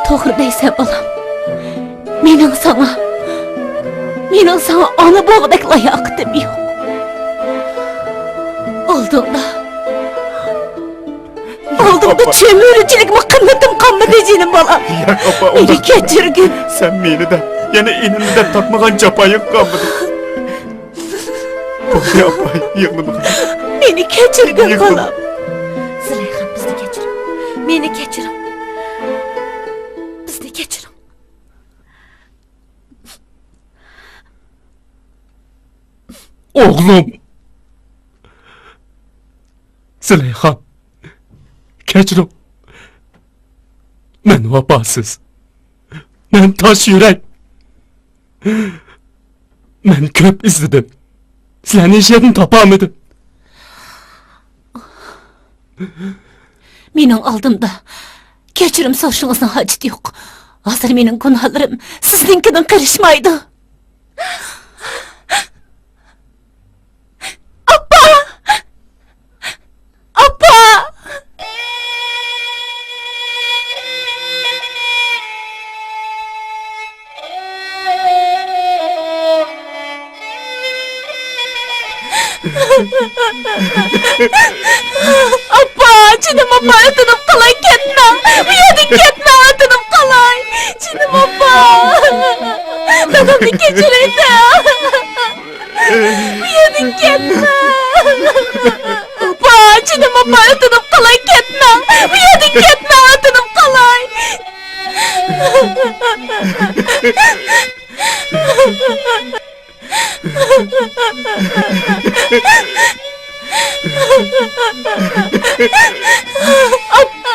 توغرا دەيسەن، بالام. مېنىڭ ساڭا، مېنىڭ ساڭا ئانا بولغۇدەك لاياقىتىم يوق. ئالدىڭدا، ئالدىڭدا چۆمۈرىچىلىكمۇ قىممىتىم قالمىدى، جېنىم بالام. ياق، ئاپا، مېنى ئۇنداق دېمە. كەچۈرگىن. سەن مېنى دەپ، يەنە ئىنىمنى دەپ تارتمىغان جاپايىڭ قالمىدى. بولدى، ئاپا، يىغلىمىغىن. مېنى كەچۈرگىن، يىغلىما. بالام. زۇلەيخان، بىزنى كەچۈرۈڭ. مېنى كەچۈرۈڭ. بىزنى كەچۈرۈڭ. ئوغلۇم! زۇلەيخان، كەچۈرۈڭ. مەن ۋاپاسىز. مەن تاش يۈرەك. مەن كۆپ ئىزدىدىم. سىلەرنى ھېچ يەردىن تاپالمىدىم. مېنىڭ ئالدىمدا كەچۈرۈم سورىشىڭىزنىڭ ھاجىتى يوق. ھازىر مېنىڭ گۇناھلىرىم سىزنىڭكىدىن قېرىشمايدۇ. ئاپا! ئاپا! ئاپا، جېنىم ئاپا، ئۆتۈنۈپ قالاي، كەتمەڭ! بۇ يەردىن كەتمەڭ، ئۆتۈنۈپ قالاي! جېنىم ئاپا! دادامنى كەچۈرۈۋېتىڭ! بۇ يەردىن كەتمە! ئاپا، جېنىم ئاپا، ئۆتۈنۈپ قالاي، كەتمەڭ! بۇ يەردىن كەتمەڭ، ئۆتۈنۈپ قالاي! ئاپا.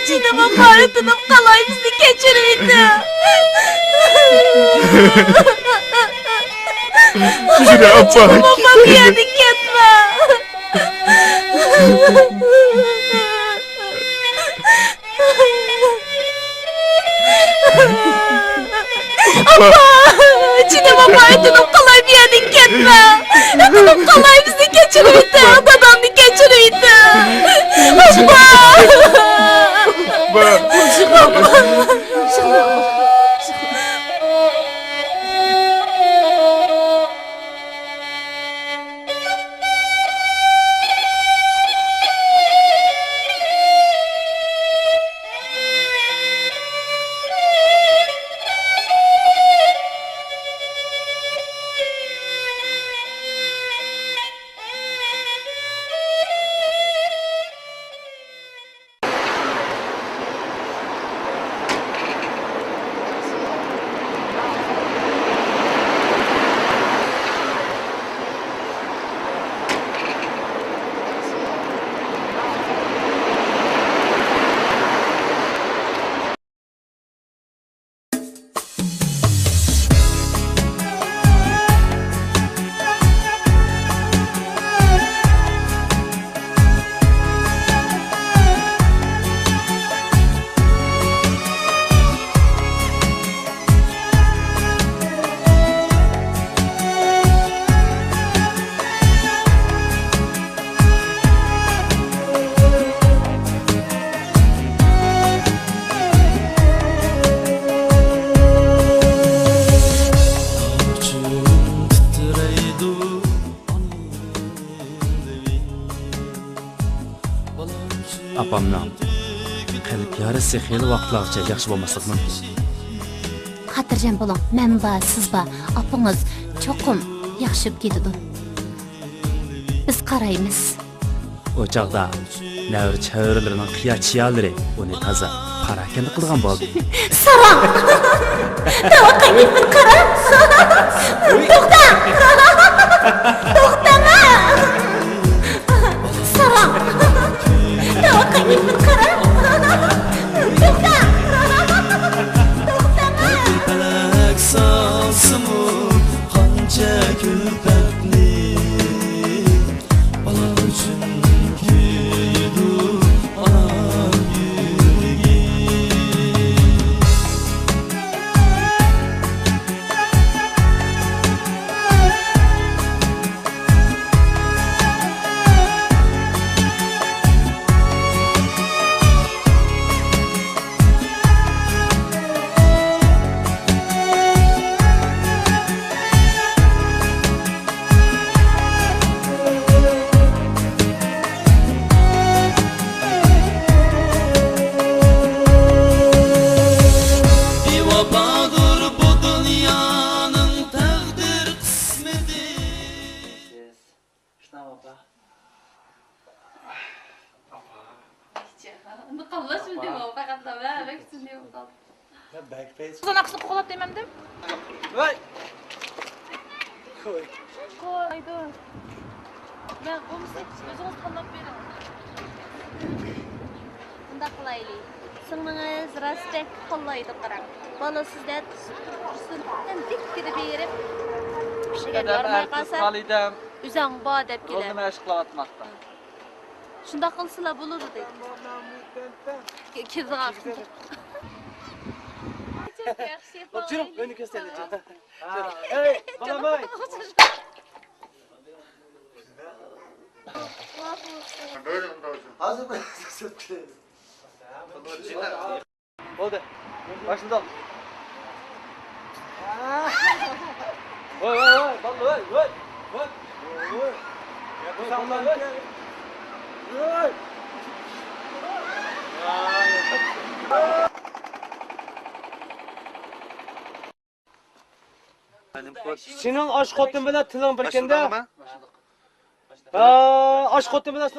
جېنىم ئاپا، ئۆتۈنۈپ قالاي، بىزنى كەچۈرۈۋېتىڭ. يۈرە، ئاپا. جېنىم ئاپا، بۇ يەردىن كەتمە. ئاپا! جېنىم ئاپا، ئۆتۈنۈپ قالاي، بۇ يەردىن كەتمە! ئۆتۈنۈپ قالاي، بىزنى كەچۈرۈۋېتىڭ، دادامنى كەچۈرۈۋېتىڭ! ئاپا! ئاپا! ئاپامنىڭ قەلب يارىسى خېلى ۋاقىتلارغىچە ياخشى بولماسلىقى مۇمكىن. خاتىرجەم بولۇڭ، مەن بار، سىز بار، ئاپىڭىز چوقۇم ياخشى بولۇپ كېتىدۇ. بىز قارايمىز. ئۇ چاغدا نەۋرە چەۋرىلىرىنىڭ قىيا چىيالىرى ئۇنى تازا پاراكەندە قىلغان بولدى. ساراڭ! داۋاققا يېتىپ قارا! توختاڭ! توختاڭ! ساراڭ! داۋاققا يېتىپ قارا! توختاڭ! توختاڭ! پەلەك سالسىمۇ قانچە كۈلپەتنى، بالا ئۈچۈن كۆيىدۇ ئانا يۈرىكى. بىۋاپادۇر بۇ دۇنيانىڭ تەقدىر قىسمىتى. شۇنداق ئاپا. ئۇنى قاللاش بىلدىم ئۇ، پەقەتلا مەن بەك كۈتۈندى ئۇ قال. مەن بەك پەيز. سىزنىڭ ئاقىسىنى قوغلاپ دېمەمدىم؟ ۋاي. قوي. قويدۇم. مەن بولمىسا ئۆزىڭىز تاللاپ بېرىڭ. بۇنداق قىلايلى. سىڭلىڭىز راست بەك قوللايدۇ قاراڭ. بالا سىزدە تۇرسۇن. دىككىدە بېرىپ پىشىگەن يارىماي قالسا. ئۆزۈڭ بار دەپ كېلە. رولنى مەشىق قىلىۋاتماقتا. شۇنداق قىلسىلا بولىدۇ دەيدۇ. كېزىغا. ياخشى. يۈرۈڭ، ئۆينى كۆرسىتەيلى. ھەي، بالام-ئاي. ھازىر بىر سۆزلەيلى. بولدى. باشلىدۇق. ۋاي، ۋاي، ۋاي، بالىلار، ۋاي، ۋاي، ۋاي. ۋاي. ۋاي. سېنىڭ ئاشۇ خوتۇن بىلەن تىلىڭ بىركەندە. ھە، ئاشۇ خوتۇن بىلەن